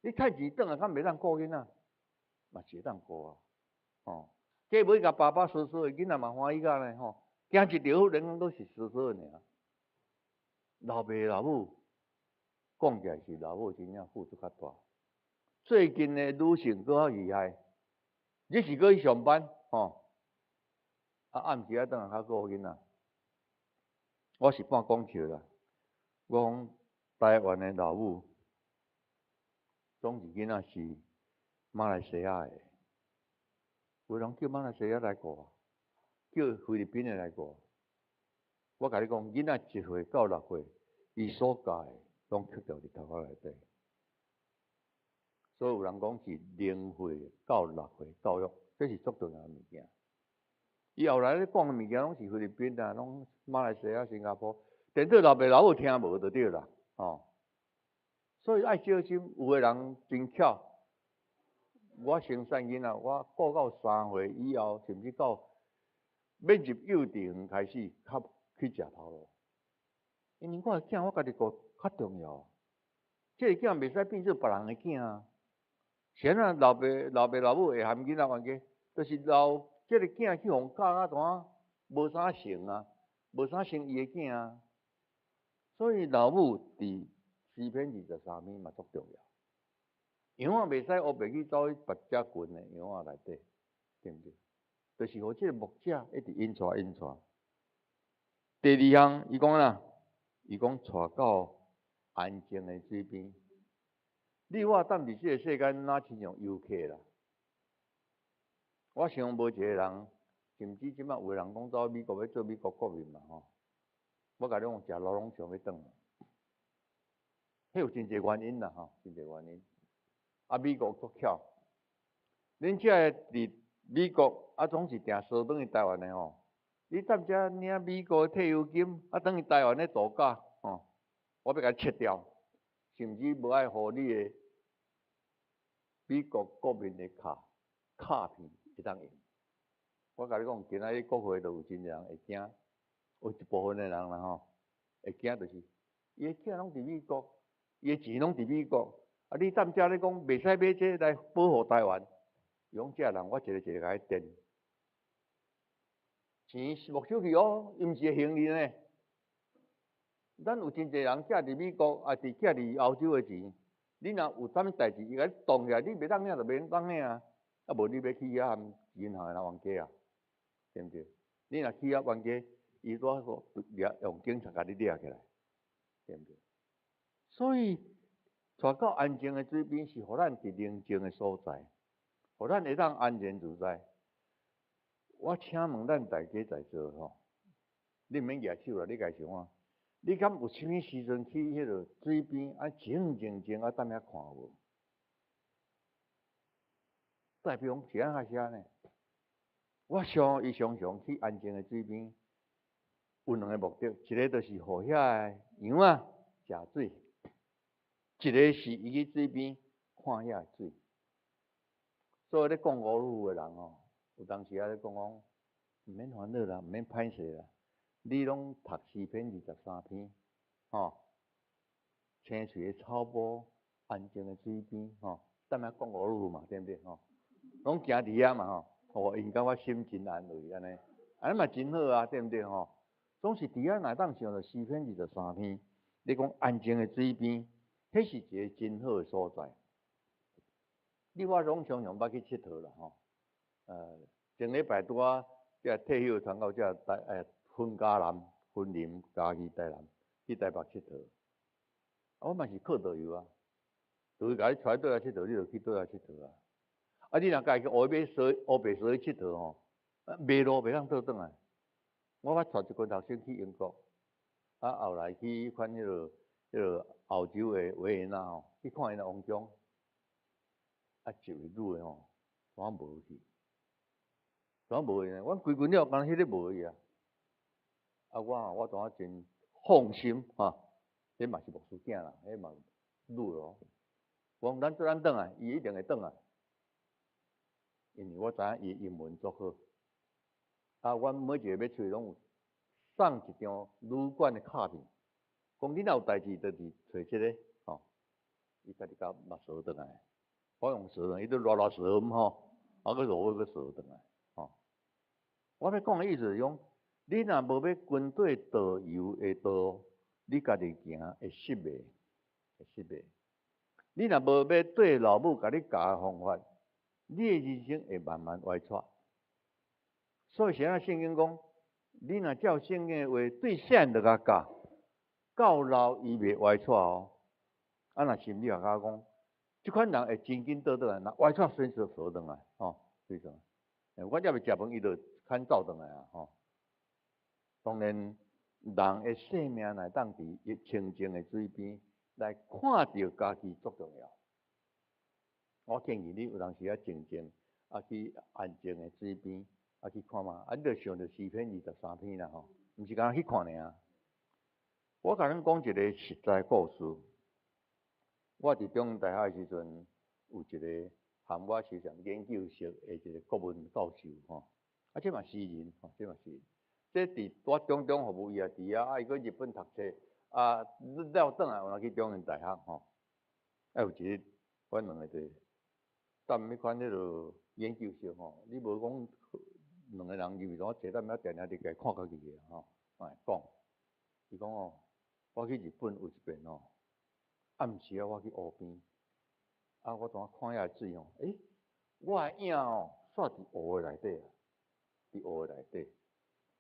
你趁錢轉來，敢袂當顧囡仔？嘛是會當顧啊，吼。計尾共爸爸說說的，囡仔嘛歡喜甲呢吼。行一條，連講都是說說的爾。老爸老母講起來是老母真正付出較大。最近的女性閣較厲害，日時閣去上班吼，啊暗時啊轉來較顧囡仔。我是半講笑啦，我講台灣的老母總是囡仔是馬來西亞的，有人叫馬來西亞來顧，叫菲律賓的來顧。我共你講，囡仔1歲到6歲，伊所教的攏刻著佇頭殼內底。所以有人講是0歲到6歲教育，這是足重要的物件。伊後來咧講的物件攏是菲律賓啊，攏馬來西亞、新加坡，顛倒老爸老母聽無就對啦，吼。所以愛小心，有的人真巧。我生產囡仔，我顧到3歲以後，甚至到欲入幼稚園開始，較去食頭路。因為我的囝，我家己顧較重要。這個囝袂使變做別人的囝啊。是按怎老爸、老爸老母會含囡仔冤家，就是老這個囝去予教啊，怎無啥成啊，無啥成伊的囝啊。所以老母佇詩篇23篇嘛足重要。羊仔袂使烏白去走去別隻群的羊仔內底，對毋對？就是予這個牧者一直引帶引帶。第二項，伊講啦，伊講帶到安靜的水邊。你我踮佇這個世間，若親像遊客啦。我想無一個人，甚至這擺有的人講走美國欲做美國國民嘛吼。我共你講，食路攏想欲轉。彼有真濟原因啦吼，真濟原因。啊，美國足巧，恁這个佇美國啊，總是定趖轉去台灣的吼。你踮遮領美國的退休金，啊，轉去台灣咧度假吼，我欲共你切掉，甚至無愛予你的美國國民的卡卡片會當用。我共你講，今仔日國會就有真濟人會驚，有一部分的人啦吼，會驚就是伊的囝攏佇美國，伊的錢攏佇美國。啊！你踮遮咧講袂使買這來保護台灣，用這人我一個一個共伊電。錢是沒收去哦，伊毋是會還你呢。咱有真濟人寄佇美國，啊，佇寄佇歐洲的錢，你若有啥物代誌，伊共你凍起來，你袂當領就袂當領啊。啊，無你欲去遐含銀行的人冤家啊，對毋對？你若去遐冤家，伊拄仔說掠用警察共你掠起來，對毋對？所以，帶到安靜的水邊是予咱佇寧靜的所在，予咱會當安然自在。我請問咱大家在座吼，你毋免舉手啦，你家想看，你敢有啥物時陣去彼個水邊啊靜靜靜啊踮遐看無？代表講是按怎寫呢？我想伊常常去安靜的水邊，有兩個目的，一個就是予遐个羊仔食水，一個是伊去水邊看遐水。所以咧講五女的人吼，有當時啊咧講講，毋免煩惱啦，毋免歹勢啦，你攏讀詩篇23篇，吼，青翠的草坡，安靜的水邊，吼，踮遐講五女嘛，對毋對？吼，攏行佇遐嘛，吼，哦，𪜶感覺心真安慰按呢，按呢嘛真好啊，對毋對？吼，總是佇遐若當想著詩篇二十三篇，你講安靜的水邊，彼是一個真好的所在。你我攏常常捌去𨑨迌啦，吼，前禮拜拄仔這退休傳到這台雲嘉南、雲林、嘉義、台南去台北𨑨迌，啊，我嘛是靠導遊啊，導遊共你帶佗來𨑨迌，你就去佗來𨑨迌啊。啊，你若家己去烏白趖烏白趖去𨑨迌吼，迷路袂當倒轉來。我捌帶一群學生去英國，啊，後來去款彼個彼個歐洲的維也納吼，去看𪜶的王宮，啊，一位女的吼，怎無去？怎無去呢？阮規群了，敢若彼个無去啊。啊，我吼，我怎啊真放心吼，彼嘛是牧師囝啦，彼嘛女的哦。我講咱做咱轉來，伊一定會轉來，因為我知影伊英文足好。啊，阮每一個欲出去攏有送一張旅館的卡片，講你若有代誌，就是揣這個吼。伊家己共肉趖轉來，我用趖，伊都熱熱趖毋吼，啊，閣落尾閣趖轉來，吼。我欲講的意思是講，你若無欲跟綴導遊的道，你家己行會失迷，會失迷。你若無欲綴老母共你教的方法，你的人生會慢慢歪趖。所以啥聖經講，你若照聖經的話，對細漢就共教，到老伊袂歪趖哦。啊，若心理學家講，這款人會真緊倒轉來，若歪趖隨時趖轉來，吼，隨時。我猶未食飯，伊就牽走轉來啊，吼。當然，人的生命會當佇清靜的水邊來看著家己足重要。我建議你有當時啊靜靜啊去安靜的水邊啊去看覓，啊你就想著詩篇23篇啦吼，毋是干焦去看爾。我共恁講一个實在故事。我佇中央大學的時陣，有一个和我時常研究室的一个國文教授吼，啊這嘛詩人吼，這嘛詩人。這佇我中中服務伊也佇遐，啊伊閣日本讀冊，啊了轉來有去中央大學吼。啊有一日，阮兩个就踮彼款彼落研究室吼，你無講兩个人入去，我坐踮遐定定佇家看家己的吼，來講。伊講哦，我去日本有一遍吼，暗時啊我去湖邊，啊我當看遐水吼，欸，我的影哦，煞佇湖的內底啊，佇湖的內底。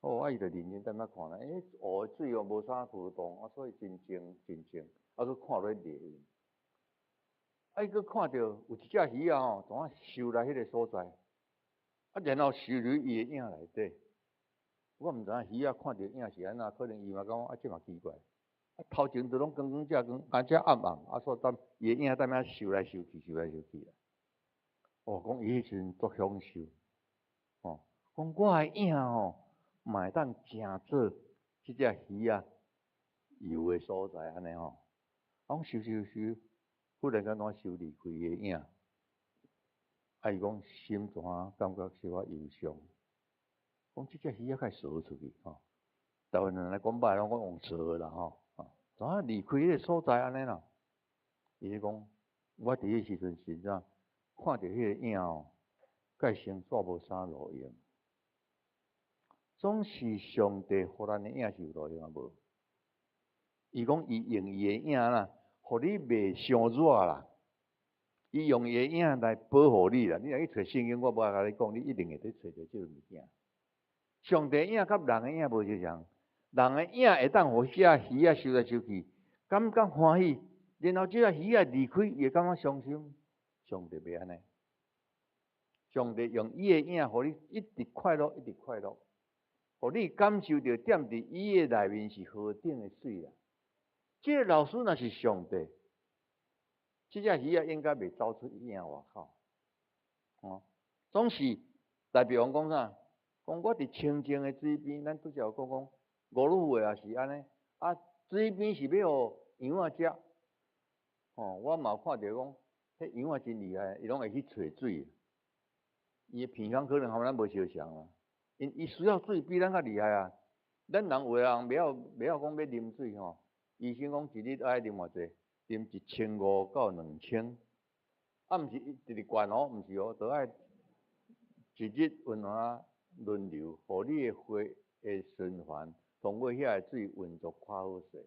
哦，啊伊就認真踮遐看啦，欸，湖的水哦無啥波動，啊所以真靜真靜，啊閣看落去麗。啊伊閣看著有一隻魚仔吼，怎啊游來彼个所在，啊然後游入伊的影內底。我毋知影魚仔看著影是按怎，可能伊嘛感覺啊這嘛奇怪。啊頭前都攏光光遮光，啊遮暗暗，啊所以踮伊的影踮遐游來游去，游來游去。哦，講伊彼時陣足享受，吼，講我的影吼，嘛會當成做這隻魚仔游的所在，按呢吼。啊，講游游游，忽然間怎游離開伊的影，啊伊講心怎感覺小可憂傷，講這隻魚仔該趖出去吼。台灣人來講歹，攏講用趖啦吼，啊，怎離開彼个所在按呢啦？伊講，我佇彼時陣是怎看著彼个影哦，佮先煞無啥路用。總是上帝予咱的影是有路用啊無？伊講伊用伊的影啦，予你袂傷熱啦。伊用伊的影來保護你啦。你若去揣聖經，我無愛共你講，你一定會佇揣著這个物件。上帝影佮人的影無相仝，人的影會當予這隻魚仔游來游去，感覺歡喜，然後這隻魚仔離開，伊會感覺傷心。上帝袂按呢，上帝用伊的影，予你一直快樂，一直快樂，予你感受著踮佇伊的內面是何等的媠啦。這个老師若是上帝，這隻魚仔應該袂走出伊影外口。哦，總是大衛王講啥？講我佇清靜的水邊，咱拄才有講講五女話也是按呢。啊，水邊是欲予羊仔食。吼，我嘛有看著講，彼羊仔真厲害，伊攏會去揣水。伊的鼻孔可能和咱無相仝啊。因伊需要水比咱較厲害啊。咱人有的人袂曉講欲啉水吼，醫生講一日愛啉偌濟，啉1500到2000。啊，毋是一直灌哦，毋是哦，都愛一日循環輪流，予你的血的循環通過遐个水運作較好勢。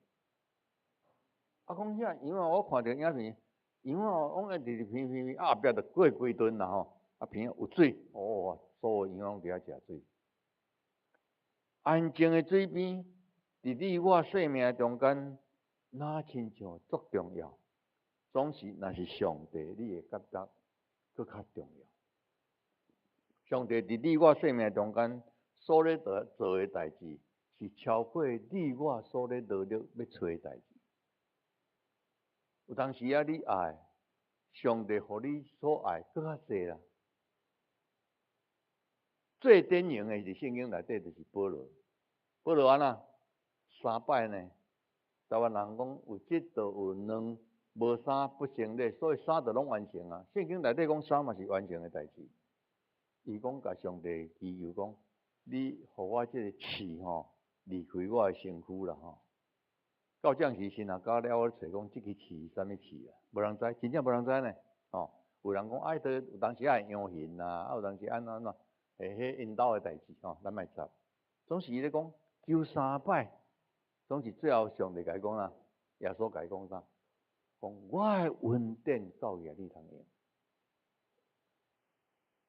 啊，講遐羊仔，我看著影片，羊仔哦，攏愛直直偏偏偏，啊後壁就過規頓啦吼，啊邊有水，哦，所有羊攏佇遐食水。安靜的水邊，佇你我生命中間，若親像足重要。總是若是上帝，你會感覺閣較重要。上帝佇你我生命中間所咧做做的代誌，是超過你我所咧努力欲揣的代誌。有當時啊，你愛上帝，予你所愛閣較濟啦。最典型的佇聖經內底就是保羅。保羅按怎三擺呢？台灣人講有一就有兩，無三不成禮，所以三就攏完成啊。聖經內底講三嘛是完成的代誌。伊講共上帝祈求講，你予我這个刺吼離開我的身軀啦吼。到這時神學家了咧揣講，這支刺是啥物刺啊？無人知，真正無人知呢。哦，有人講愛得有當時愛羊形啊，啊有當時按怎按怎，彼𪜶兜的代誌吼，咱莫插。總是伊咧講求三擺，總是最後上帝共伊講啦，耶穌共伊講啥？講我的恩典夠額你通用。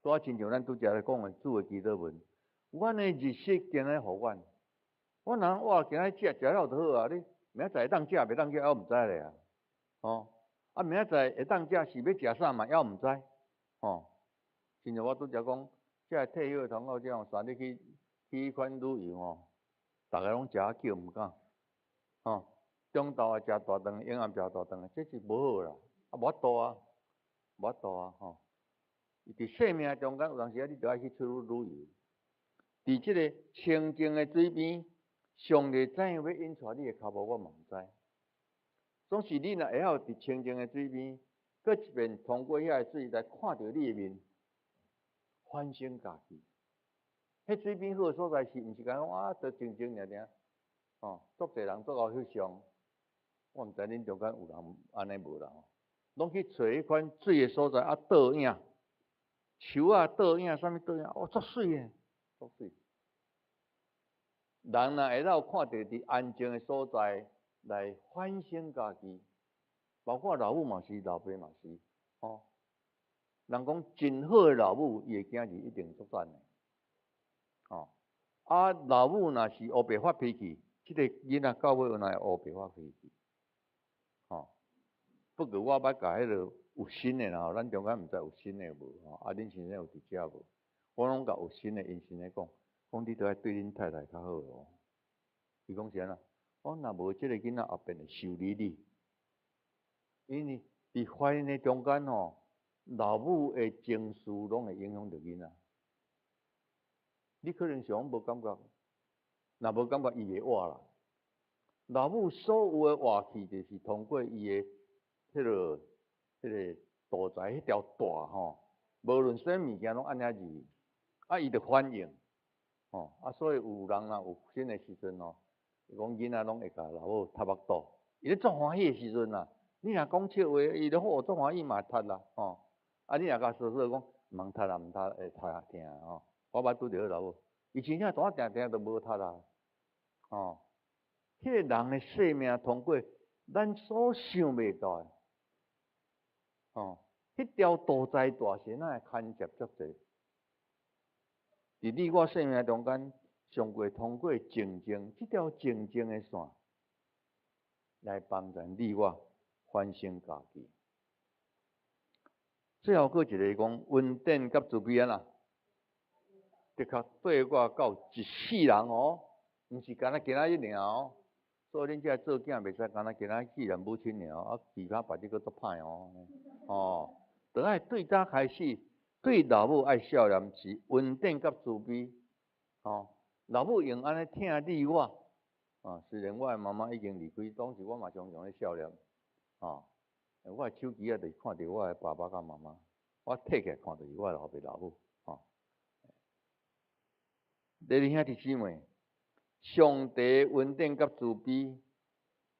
拄仔親像咱拄才咧講的主的祈禱文，阮的日食今日予阮，阮人哇今日食食了就好啊，你明仔載會當食袂當食，猶毋知咧啊，吼！啊明仔載會當食是欲食啥嘛，猶毋知，吼！親像我拄才講，這个退休的同學這樣三日去去彼款旅遊吼，逐个攏食啊叫毋敢，吼！中晝也食大頓，晚暗食大頓，這是無好啦，啊無法度啊，無法度啊，吼！佇生命中間有當時啊，你著愛去出去旅遊，佇這个清靜的水邊，上帝怎樣欲引帶你的跤步，我嘛毋知。總是你若會曉佇清靜的水邊，閣一遍通過遐个水來看著你的面，反省家己。彼水邊好的所在是毋是講啊，就靜靜爾爾，吼，足濟人足𠢕翕相，我毋知恁中間有人按呢無啦吼，攏去揣彼款水的所在啊，倒影，樹仔倒影，啥物倒影，哦，足媠的，足媠。人若會當看著佇安靜的所在來反省家己，包括老母嘛是，老爸嘛是，吼。人講真好的老母，伊的囝兒一定足讚的，吼。啊，老母若是烏白發脾氣，這個囡仔到尾若會烏白發脾氣，吼。不過我捌共彼个有新的啦吼，咱中間毋知有新的無吼，啊，恁先生有佇遮無？我攏共有新的𪜶先生講，講你著愛對恁太太較好哦。伊講是按怎？我若無這个囡仔後邊會修理你，因為佇婚姻的中間吼，老母的情緒攏會影響著囡仔。你可能想講無感覺，若無感覺伊會活啦。老母所有的活氣，就是通過伊的彼个肚臍彼條帶吼，無論啥物件攏按遐字，啊，伊就反應，吼，啊，所以有人若有新的時陣吼，伊講囡仔攏會共老母踢腹肚，伊咧足歡喜的時陣啦，你若講笑話，伊就好足歡喜嘛會踢啦，吼，啊，你若共說說講，毋通踢啦，毋踢會踢疼吼。我捌拄著老母，伊真正大定定就無踢啦，吼，彼个人的生命通過咱所想袂到的，吼，彼條肚臍帶是哪會牽涉足濟？佇你我生命中間，上過通過靜靜，這條靜靜的線，來幫助你我反省家己。最後閣一個講恩典佮慈悲啊，的確對我到一世人哦，毋是干焦今仔日爾哦。所以恁這做囝袂使干焦今仔紀念母親爾，啊，其他別日閣足歹哦。哦，著愛對早開始，對老母愛孝念是恩典佮慈悲。哦，老母用按呢疼你我，啊，雖然我的媽媽已經離開，當時我嘛常常咧孝念。哦，我的手機仔就是看著我的爸爸佮媽媽，我提起來看著是我的老爸老母。哦，弟兄弟姊妹，上帝恩典佮慈悲，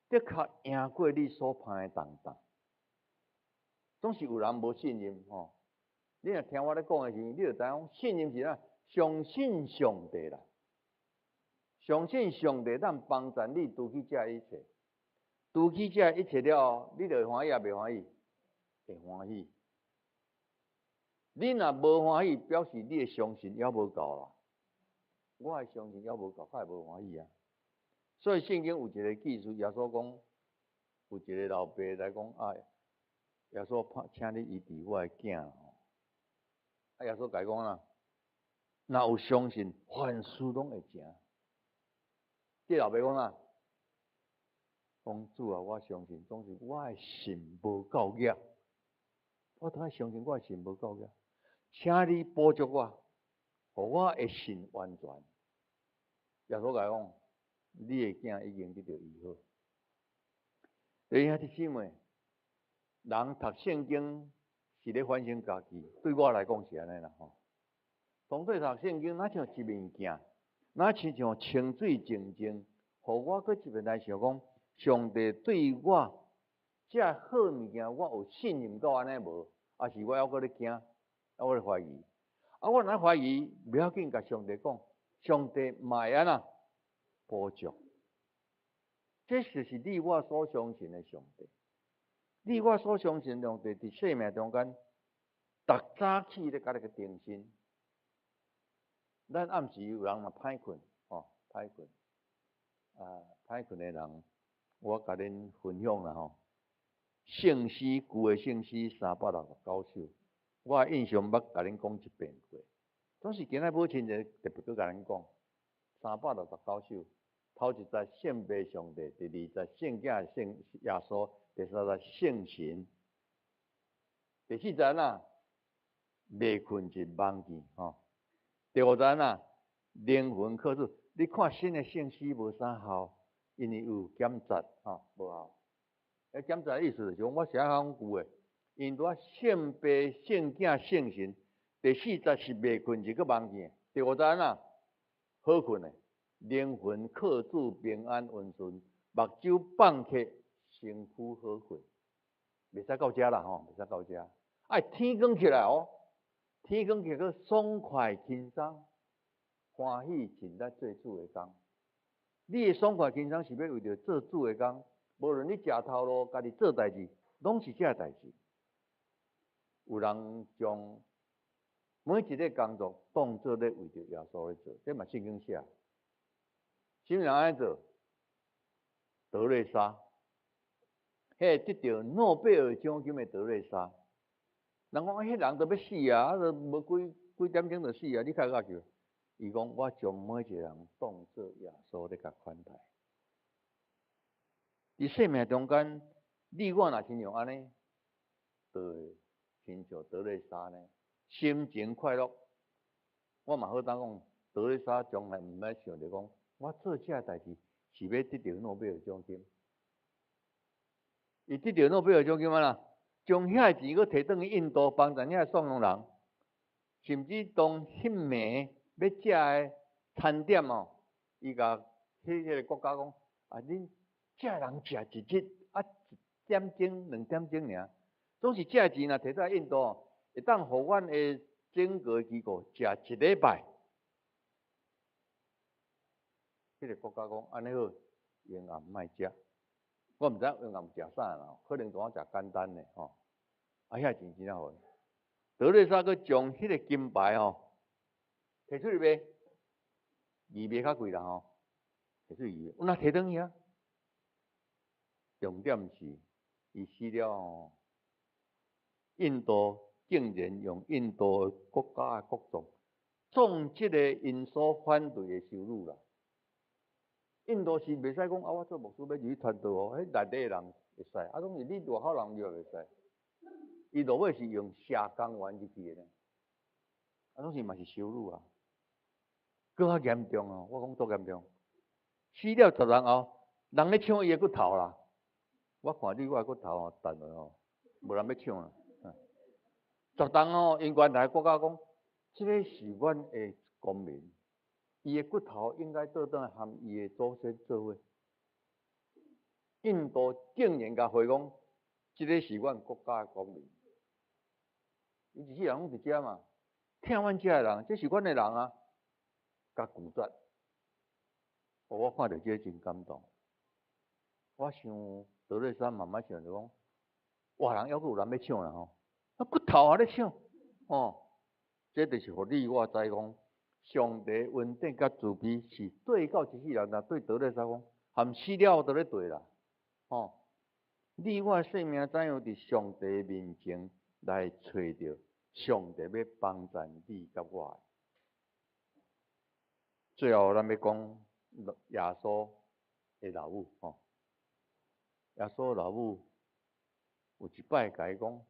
的確贏過你所盼的重擔。總是有人無信任吼，你若聽我咧講的時陣，你就知影信任是啥？相信上帝啦，相信上帝當幫助你拄起這一切，拄起這一切了後，你就會歡喜抑袂歡喜？會歡喜。你若無歡喜，表示你的相信猶無夠啦。我的相信猶無夠，才會無歡喜啊。所以聖經有一个記述，耶穌講，有一个老爸來講啊，耶穌請你醫治我的囝吼。啊，耶穌共伊講啦，若有相信，凡事攏會成。這老爸講啦，講主啊，我相信，總是我的信無夠額，我著愛相信我的信無夠額，請你補足我，予我的信完全。耶穌共伊講，你的囝已經得著醫好。弟兄姊妹，人讀聖經是咧反省家己，對我來講是按呢啦吼。當做讀聖經，若像一面鏡，若親像清水靜靜，予我閣一遍來想講，上帝對我這好物件，我有信任到按呢無？抑是我猶閣咧驚，猶閣咧懷疑？啊，我若懷疑，袂要緊，共上帝講，上帝嘛會按怎保障。這就是你我所相信的上帝。你我所相信的上帝，佇生命中間，逐早起咧共你去更新。咱暗時有人嘛歹睏，吼，歹睏。啊，歹睏的人，我共恁分享啦吼。聖詩，舊的聖詩369首，我印象捌共恁講一遍過。總是今仔母親節特別閣共恁講，369首，頭一節聖父上帝，第二節聖囝聖耶穌，第三節聖神，第四節呐，袂睏就夢見吼。第五節呐，靈魂靠主。你看新的聖詩無啥效，因為有減節吼，無效。彼減節意思就是講，我寫講舊的，因拄仔聖父、聖囝、聖神，第四節是袂睏就閣夢見，第五節呐，好睏的，靈魂靠主平安穩順，目睭放開，身軀好睏，袂使到遮啦吼，袂使到遮，愛天光起來哦，天光起來閣爽快輕鬆，歡喜盡力做主的工。你的爽快輕鬆是欲為著做主的工，無論你食頭路，家己做代誌，攏是這個代誌。有人將每一個工作當做咧為著耶穌咧做，這嘛聖經寫。啥物人按呢做？德蕾莎，彼個得著諾貝爾獎金的德蕾莎。人講，彼人都欲死啊，啊，都無幾幾點鐘就死啊，你較會叫？伊講，我將每一個人當做耶穌咧共款待。佇生命中間，你我若親像按呢，就會親像德蕾莎呢，心情快樂。我嘛好膽講，德蕾莎從來毋捌想著講，我做這代誌是欲得著諾貝爾獎金。伊得著諾貝爾獎金按怎？將遐錢閣提轉去印度幫助遐喪窮人，甚至當彼暝欲食的餐點哦，伊共彼個國家講啊，恁這人食一日啊，一點鐘、兩點鐘爾，總是這錢若提轉印度，會當予阮的整個機構食一禮拜。彼個國家講按呢好，永遠莫食。我毋知永遠食啥啦，可能當食簡單的吼。啊，遐錢真正好。德蕾莎閣將彼個金牌吼提出去賣，義賣較貴啦吼，提出去義賣，有哪提轉去啊？重點是，伊死了後，印度竟然用印度國家的國葬，葬這個𪜶所反對的修女啦。印度是袂使講啊，我做牧師欲入去傳道哦，彼內底的人會使，啊，總是你外口人入袂使。伊落尾是用社工員入去的呢，啊，總是嘛是修女啊，閣較嚴重哦，我講足嚴重，死了10年後，人咧搶伊的骨頭啦。我看你我的骨頭哦，擲落哦，無人欲搶啦。10冬哦，𪜶原來國家講，這个是阮的公民，伊的骨頭應該倒轉來和伊的祖先做伙。印度竟然共回講，這个是阮國家的公民。伊一世人攏佇遮嘛，疼阮遮的人，這是阮的人啊，共拒絕。我看著這個真感動。我想德蕾莎慢慢想著講，活人猶閣有人欲搶啦吼，啊骨頭還咧搶，吼，這就是予你我知講，上帝恩典佮慈悲是對到一世人，若對德蕾莎講，含死了都咧對啦，吼，你我生命怎樣佇上帝面前來揣著上帝欲幫贊你佮我的。最後，咱欲講耶穌的老母吼。耶穌老母有一擺共伊講，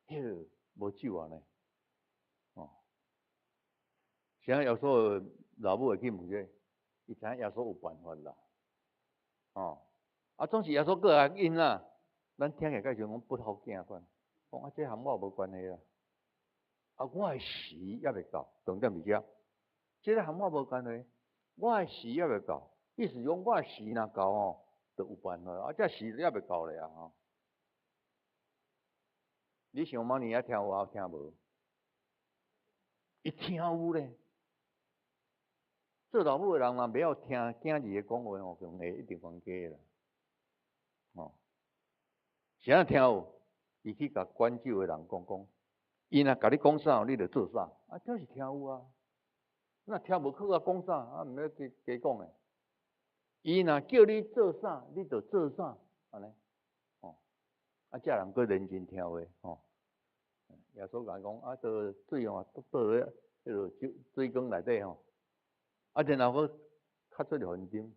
彼个無酒啊呢，哦。啥耶穌的老母會去問這個？伊知影耶穌有辦法啦，哦。啊，總是耶穌閣來應啦。咱聽起來敢像講不好囝款，講啊，這和我無關係啦。啊，我的時猶未到，重點佇遮。這个和我無關係，我的時猶未到，意思講我的時若到吼，就有辦法。啊，這時猶未到咧啊吼！你想瑪利亞聽有抑聽無？伊聽有咧。做老母的人若袂曉聽囝兒的講話吼，強會一定冤家啦。吼，是按怎聽有？伊去共管酒的人講講，伊若共你講啥，你就做啥。啊，這是聽有啊。若聽無去共講啥，啊，毋免加加講的。伊若叫你做啥，你就做啥，按呢，吼。啊，這人閣認真聽話，吼。耶穌共伊講，啊，倒水吼，倒咧彼落酒水缸內底吼。啊，然後閣較出予𪜶啉。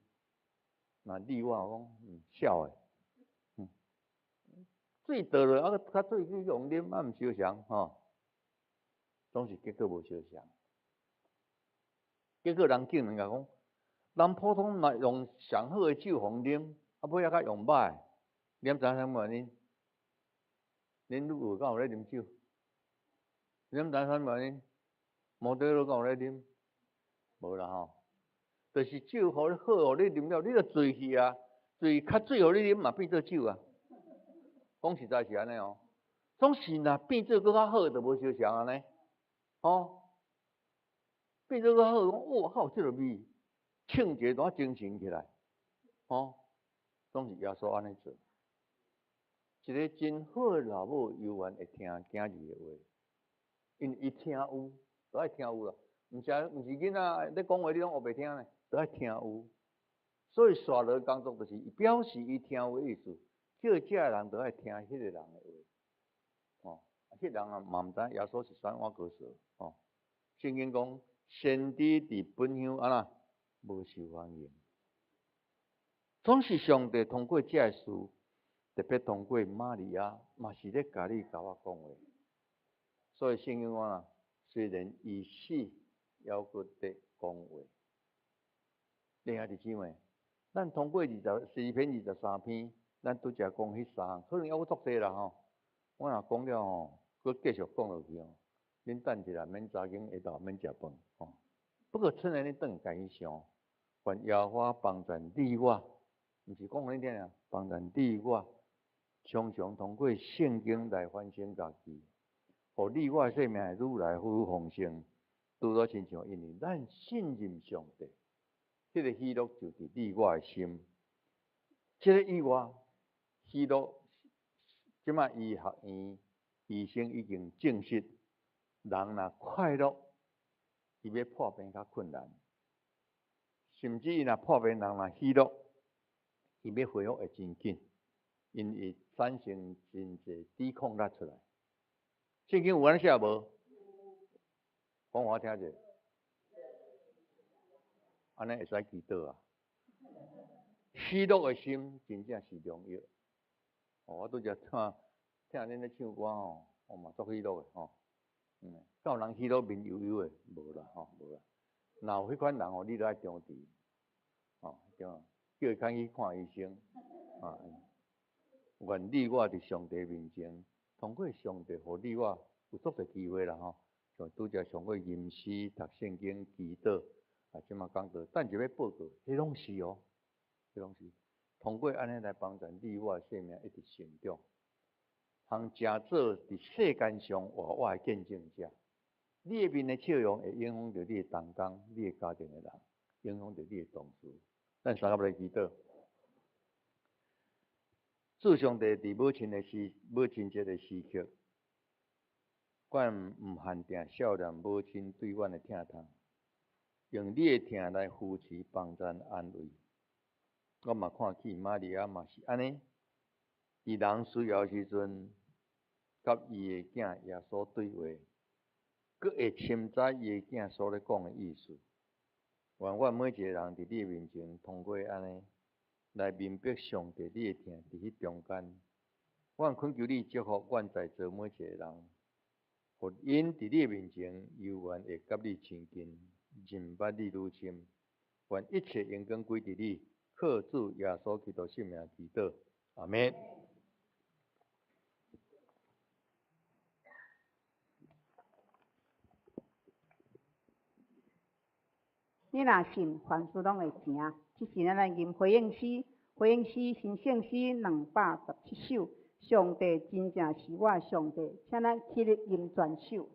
若你我講，痟的，水倒落啊，閣較水去予𪜶啉，啊，毋相仝吼，總是結果無相仝。結果人竟然共講，人普通嘛用上好的酒予𪜶啉，啊，尾仔閣用歹的，你敢知影啥物原因？恁女兒敢有咧啉酒？你敢知影啥物原因？摩托羅敢有咧啉？無啦吼，就是酒予你好，予你啉了，你就醉去啊，醉較水予你啉嘛變做酒啊。講實在是按呢哦，總是若變做閣較好，就無相仝按呢，吼，變做閣較好，講哇，較有這个味，唱一个就精神起來，吼，總是耶穌按呢做。一个真好的老母，猶原會聽囝兒的話，因為伊聽有，都愛聽有啦。毋是囡仔咧講話，你攏烏白聽呢，都愛聽有。所以紲落工作就是表示伊聽有的意思，叫這个人都愛聽彼個人的話。哦，彼個人啊嘛毋知耶穌是啥碗糕趖。哦，聖經講先知佇本鄉按怎無受歡迎，總是上帝通過這个事，特別通過瑪利亞，嘛是咧共你共我講話。所以聖經講啊，雖然伊死，猶閣咧講話。兄弟姊妹，咱通過24篇23篇，咱拄才講彼三項，可能猶閣足濟啦吼。我若講了吼，閣繼續講落去吼，恁等一下，免早間下晝免食飯吼。不過趁按呢轉家己想，願耶和華幫助你我，毋是講予恁聽爾，幫助你我，常常通過聖經來反省家己，予你我的生命會愈來愈豐盛。拄著親像，因為咱信任上帝，彼个喜樂就佇你我的心。這个意外，喜樂，這擺醫學院醫生已經證實，人若快樂，伊欲破病較困難，甚至伊若破病，人若喜樂，伊欲恢復會真緊，因會產生真濟抵抗力出來。聖經有按呢寫無？講予我聽者，按呢會使祈禱啊！喜樂的心真正是良藥。哦，我拄才聽聽恁咧唱歌吼，我嘛足喜樂的吼。敢有人喜樂面憂憂的？無啦吼，無啦。若有彼款人吼，你著愛重視，吼，對無？叫伊較去看醫生。啊，願你我佇上帝面前，通過上帝予你我有足濟機會啦吼。像拄才上過吟詩、讀聖經、祈禱，啊，這馬講到等一下報告，彼攏是哦，彼攏是通過按呢來幫助你我的生命一直成長，通成做佇世間上活活的見證者。你的面的笑容會影響著你的同工、你的家庭的人，影響著你的同事。咱三個來祈禱。主上帝佇母親節的時刻，阮毋限定少年母親對阮的疼痛，用你的疼來扶持、幫助、安慰。我嘛看見瑪利亞嘛是按呢，佇人需要時陣，佮伊的囝耶穌對話，閣會深知伊的囝所咧講的意思。願阮每一個人佇你的面前，通過按呢來明白上帝你的疼佇彼中間。阮懇求你祝福阮在座每一個人，予𪜶佇你的面前，猶原會佮你親近，認捌你愈深。願一切榮光歸佇你，靠主耶穌基督聖名祈禱，阿們。你若信，凡事攏會成。這是咱來吟回應詩。回應詩新聖詩217首，上帝真正是我上帝，請咱起立吟全首。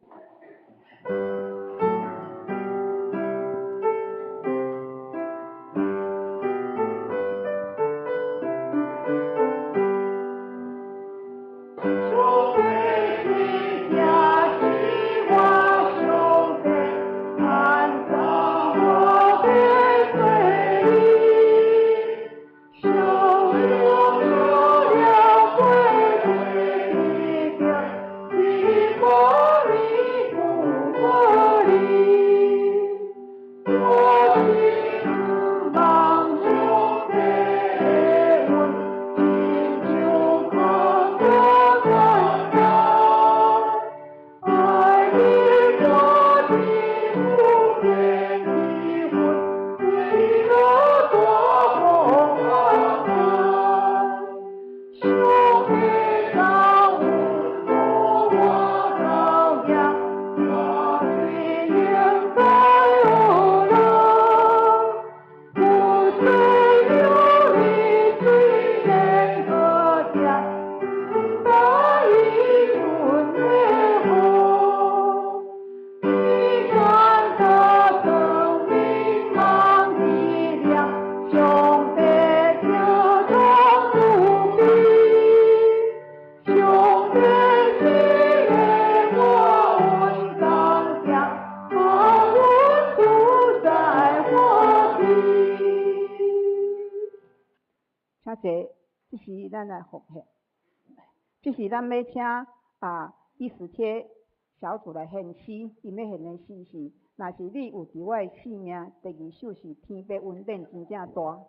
這是咱來奉獻，這是咱欲請以斯帖小組來獻詩，𪜶欲獻的詩是：若是你有佇我的性命，第二首是天父恩典真正大。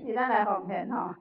是咱來奉獻吼。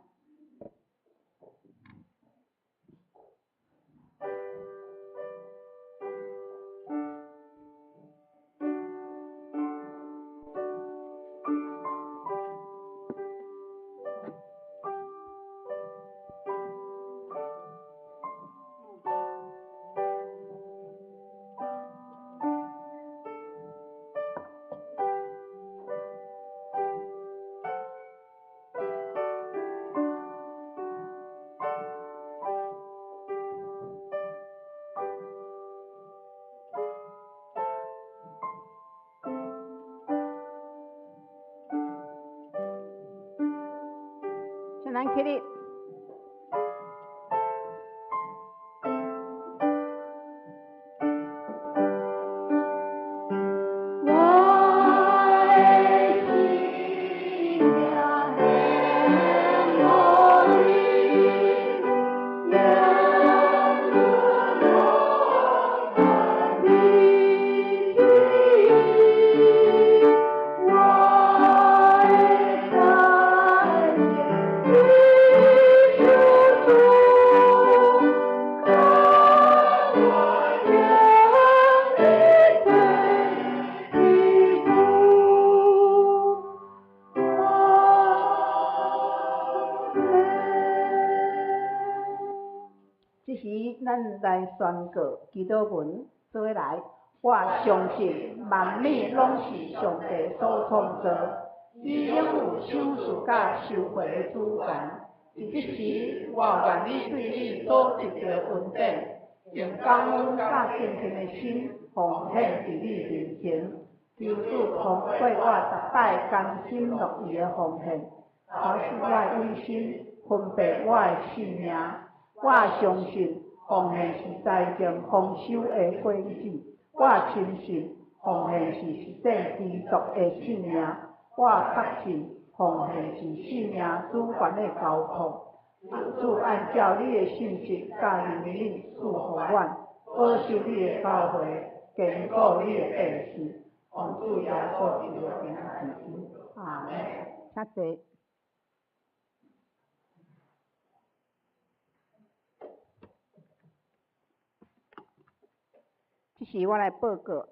咱起立。咱來宣告祈禱文，做伙來。我相信萬物攏是上帝所創造，伊擁有賞賜佮收回的主權。佇這時，我願意對你所得著的恩典，用感恩佮虔誠的心奉獻佇你面前。求主通過我逐擺甘心樂意的奉獻，調適我的偽心，分別我的性命。我相信奉獻是財政豐收的果子。我深信奉獻是實踐基督的性命。我確信奉獻是性命主權的交託。求主按照你的信實佮憐憫賜予阮，保守你的教會，堅固你的百姓。奉主耶穌基督的名祈求，阿們。請坐。这是我来报告。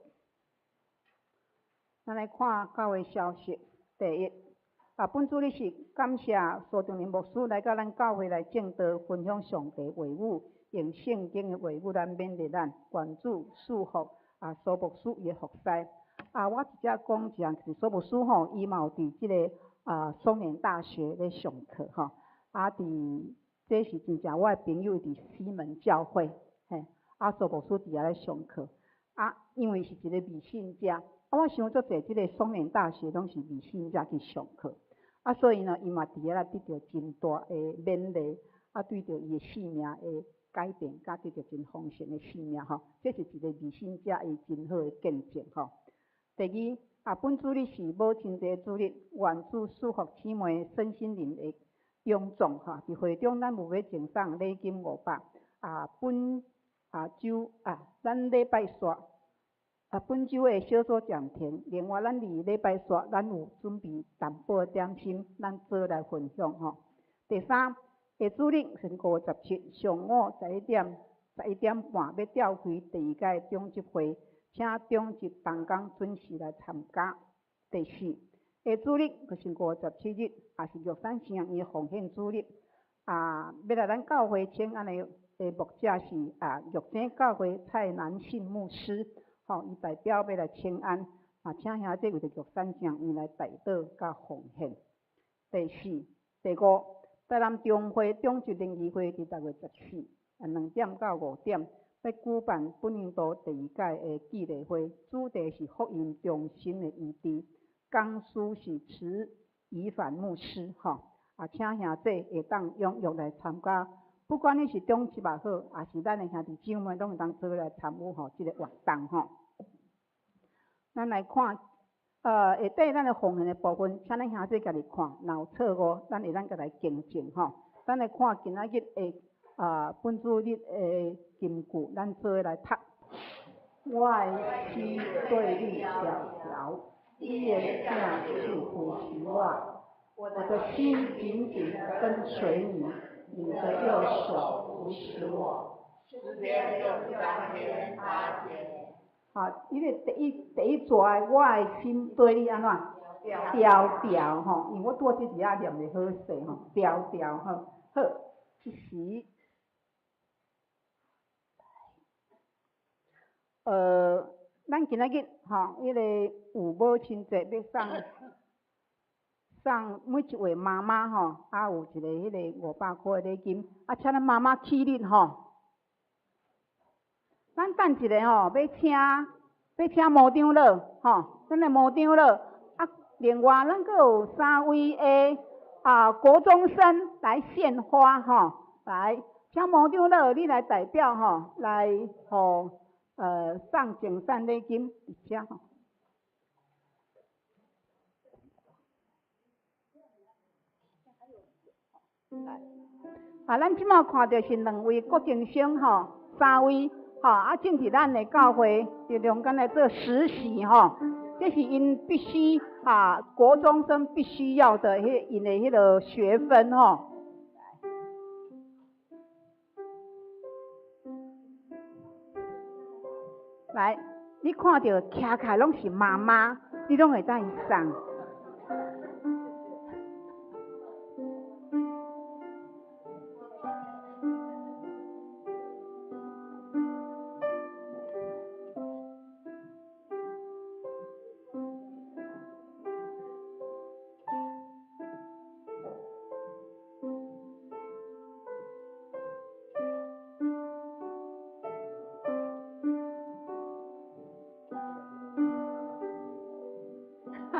咱来看教会消息。第一，本主日是感谢苏长林牧师来到咱教会来证道，分享上帝话语，用圣经的话语来勉励咱，愿主赐福苏牧师伊的服侍。我直接讲一下，就是苏牧师吼，伊嘛有伫这个松年大学咧上课吼，伫这是真正我的朋友伫西门教会，嘿，苏牧师伫遐咧上课，因为是一个未信者，我想足济这个松年大学拢是未信者去上课，所以呢，伊嘛伫遐咧得到真大的勉励，对著伊的生命的改变，佮得著真丰盛的生命吼，这是一个未信者伊真好的见证吼。第二，本主日是母亲节主日，愿主赐福姊妹身心灵的勇壮吼。伫会中，咱有欲赠送礼金500。本周咱礼拜煞本周的小组暂停。另外，咱伫礼拜煞，咱有准备淡薄的点心，咱做来分享吼。第三，下主日是5月17上午11点、11点半，欲召开第二届长执会。请长执同工准时来参加。第四，下主日就是5月17日，也是玉山圣婴奉献主日。欲来咱教会请安的牧者是玉井教会蔡南信牧师，吼，伊代表欲来请安，请兄弟为著玉山圣婴来代祷佮奉献。第四、第五，台南中会长执联谊会伫10月14，2点到5点。欲举办本年度第二届的纪念会，主题是福音中心的医治，讲师是池宜凡牧师，吼，请兄弟会当踊跃来参加，不管你是长执也好，抑是咱的兄弟姊妹，拢会当做伙来参与吼，这个活动吼。咱来看，下底咱的奉献的部分，请咱兄弟家己看，若有错误，咱会当家来更正吼。咱来看今仔日的本主日的金句，咱做伙来读。我的心对你牢牢，你的正手扶持我，我的心紧紧跟随你，你的右手扶持我。诗篇63篇8节。好，伊个第一段，我的心对你按怎？牢牢吼，因为我拄仔这字仔念袂好势吼，牢牢吼，好，这时。咱今仔日吼，彼个有母亲节欲送送每一位妈妈吼，有一个彼个500箍的礼金，请咱妈妈起立吼。咱等一下吼，欲请毛长老吼，咱的毛长老，另外咱阁有3位的国中生来献花吼，来，请毛长老你来代表吼，来予送赠送礼金，伫遮吼。来，咱这马看著是2位国中生吼，3位吼，正伫咱的教会伫中间来做实习吼，这是𪜶必须国中生必须要的彼𪜶的彼个学分吼。来，你看著徛起来拢是妈妈，你拢会当送。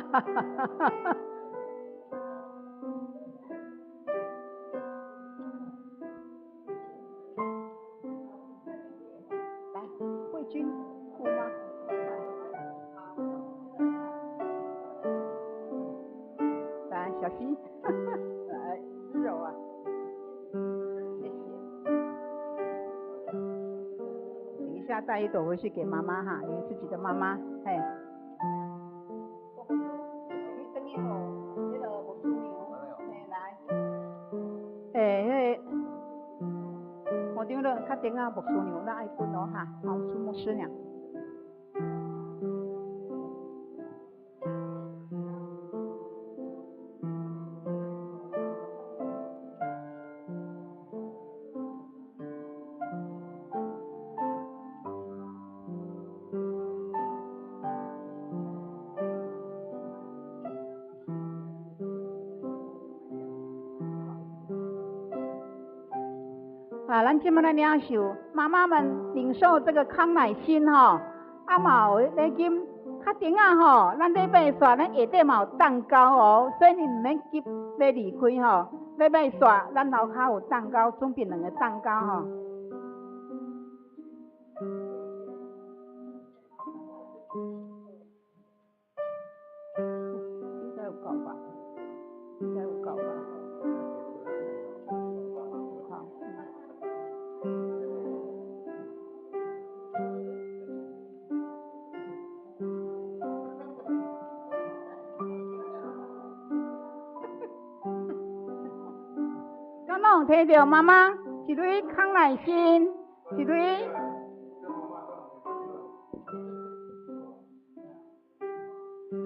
哈哈哈哈哈！来，慧君，有吗？来，小心！来，温柔啊！谢谢。等一下带一朵回去给妈妈哈，你自己的妈妈，嘿。较顶啊，牧师娘，咱爱分哦哈，好，出牧师娘。啊，咱這擺來領受，媽媽們領受這個康乃馨吼，啊嘛有禮金，較甜仔吼，咱禮拜煞咱下底嘛有蛋糕哦，所以你毋免急欲離開吼，禮拜煞咱樓跤有蛋糕，準備兩個蛋糕吼。應該有夠吧？應該有夠吧？好。敢攏有提著媽媽一蕊康乃馨，一蕊。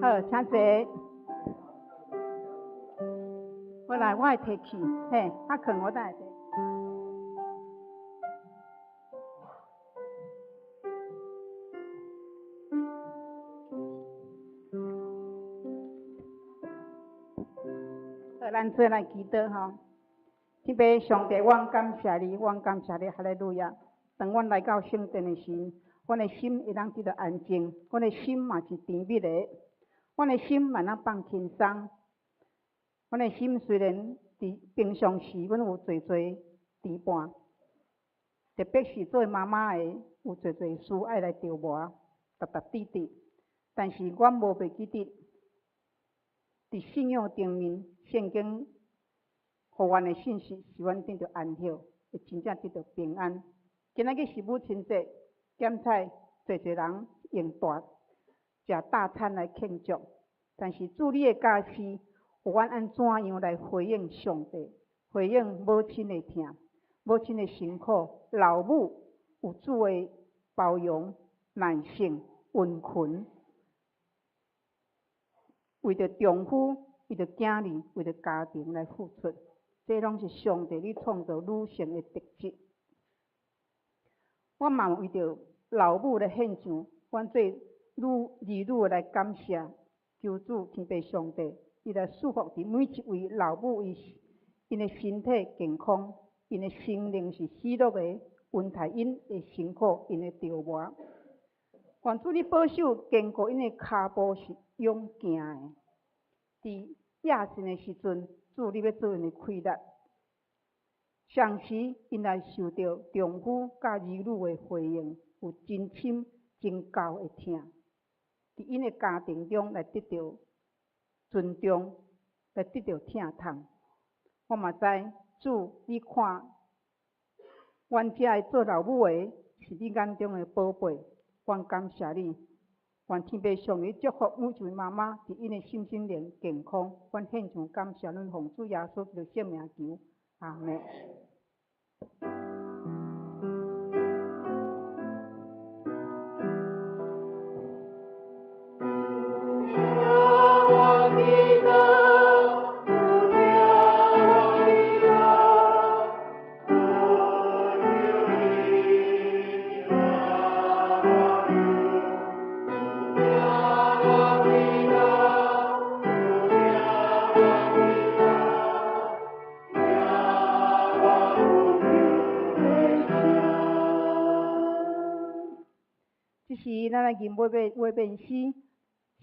好，請坐。我來，我會提去，嘿，阿囥我等下提。好，咱做來祈禱吼。天父上帝，阮感謝你，阮感謝你，哈利路亞。當阮來到聖殿的時，阮的心會當得到安靜，阮的心嘛是甜蜜的，阮的心嘛當放輕鬆。阮的心雖然佇平常時，阮有濟濟牽絆，特別是做媽媽的，有濟濟事愛來著磨，踏踏滴滴。但是阮無袂記得，佇信仰頂面，聖經予阮的信息，使阮得著安息，會真正得著平安。今仔日是母親節，檢菜濟濟人用大食大餐來慶祝，但是主你的教示，予阮按怎樣來回應上帝，回應母親的疼，母親的辛苦，老母有主的包容、耐性、溫存，為著丈夫、為著囝兒、為著家庭來付出，這攏是上帝你創造女性的特質。我嘛為著老母來獻上，阮做女兒女來感謝求主天父上帝，伊來賜福佇每一位老母伊𪜶的身體健康，𪜶的心靈是喜樂的，恩待𪜶的辛苦，𪜶的著磨。願主你保守堅固𪜶的跤步是勇行的。佇野神的時陣，主你欲做𪜶的氣力，同時𪜶來受著丈夫佮兒女的回應，有真深真厚的疼，佇𪜶的家庭中來得著尊重，來得著疼痛。我嘛知主，你看，阮遮的做老母的，是你眼中的寶貝，阮感謝你。願天父上帝祝福每一位媽媽佇𪜶的身心靈健康。阮獻上感謝，阮奉主耶穌基督聖名求，阿們。這時，咱來吟畫面詩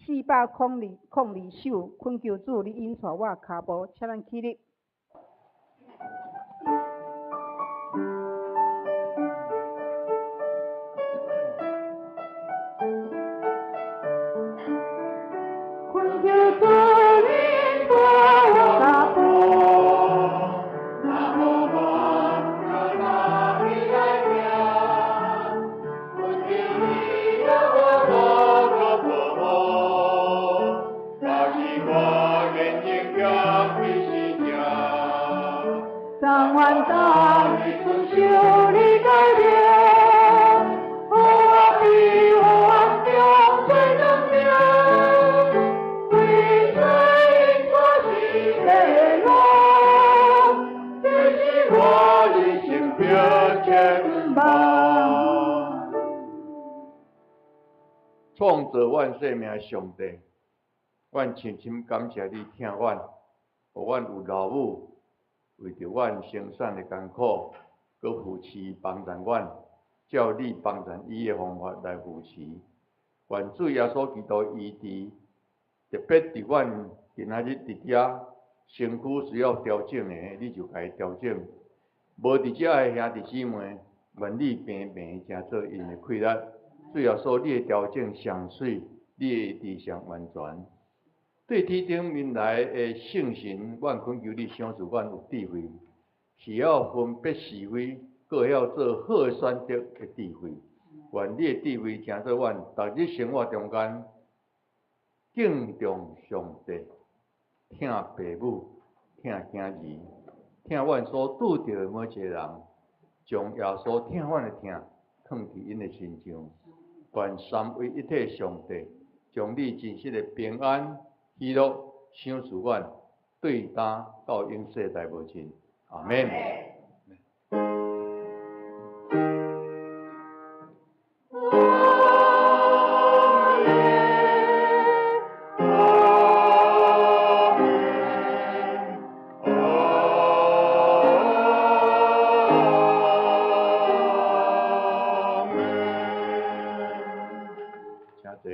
402首，懇求主你引帶我跤步，請咱起立。懇求主你引帶我跤步，甘願逐日遵守你誡命，予我伫黑暗中做光明，為主引帶是的路，這是我一生迫切望。創造阮生命的上帝，阮深深感謝你疼阮，予阮有老母。為著阮生產的艱苦，阁扶持帮助阮，照你帮助伊的方法来扶持。愿主耶稣基督医治，特别伫阮今仔日伫遮身躯需要调整的，你就共伊调整；无伫遮的兄弟姊妹，愿你平平成做𪜶的气力。主耶稣，你的调整上媠，你的医治上完全。对天顶面来的圣神，阮恳求你赏赐阮有智慧，是晓分别是非，阁会晓做好的选择的智慧。愿你的智慧成做阮逐日生活中间敬重上帝、疼爸母、疼囝儿、疼阮所拄著的每一个人，将耶稣疼阮的疼藏伫𪜶的身上。愿三位一体上帝将你真实的平安、喜乐赏赐阮，对今到永世代无尽。阿们。请坐。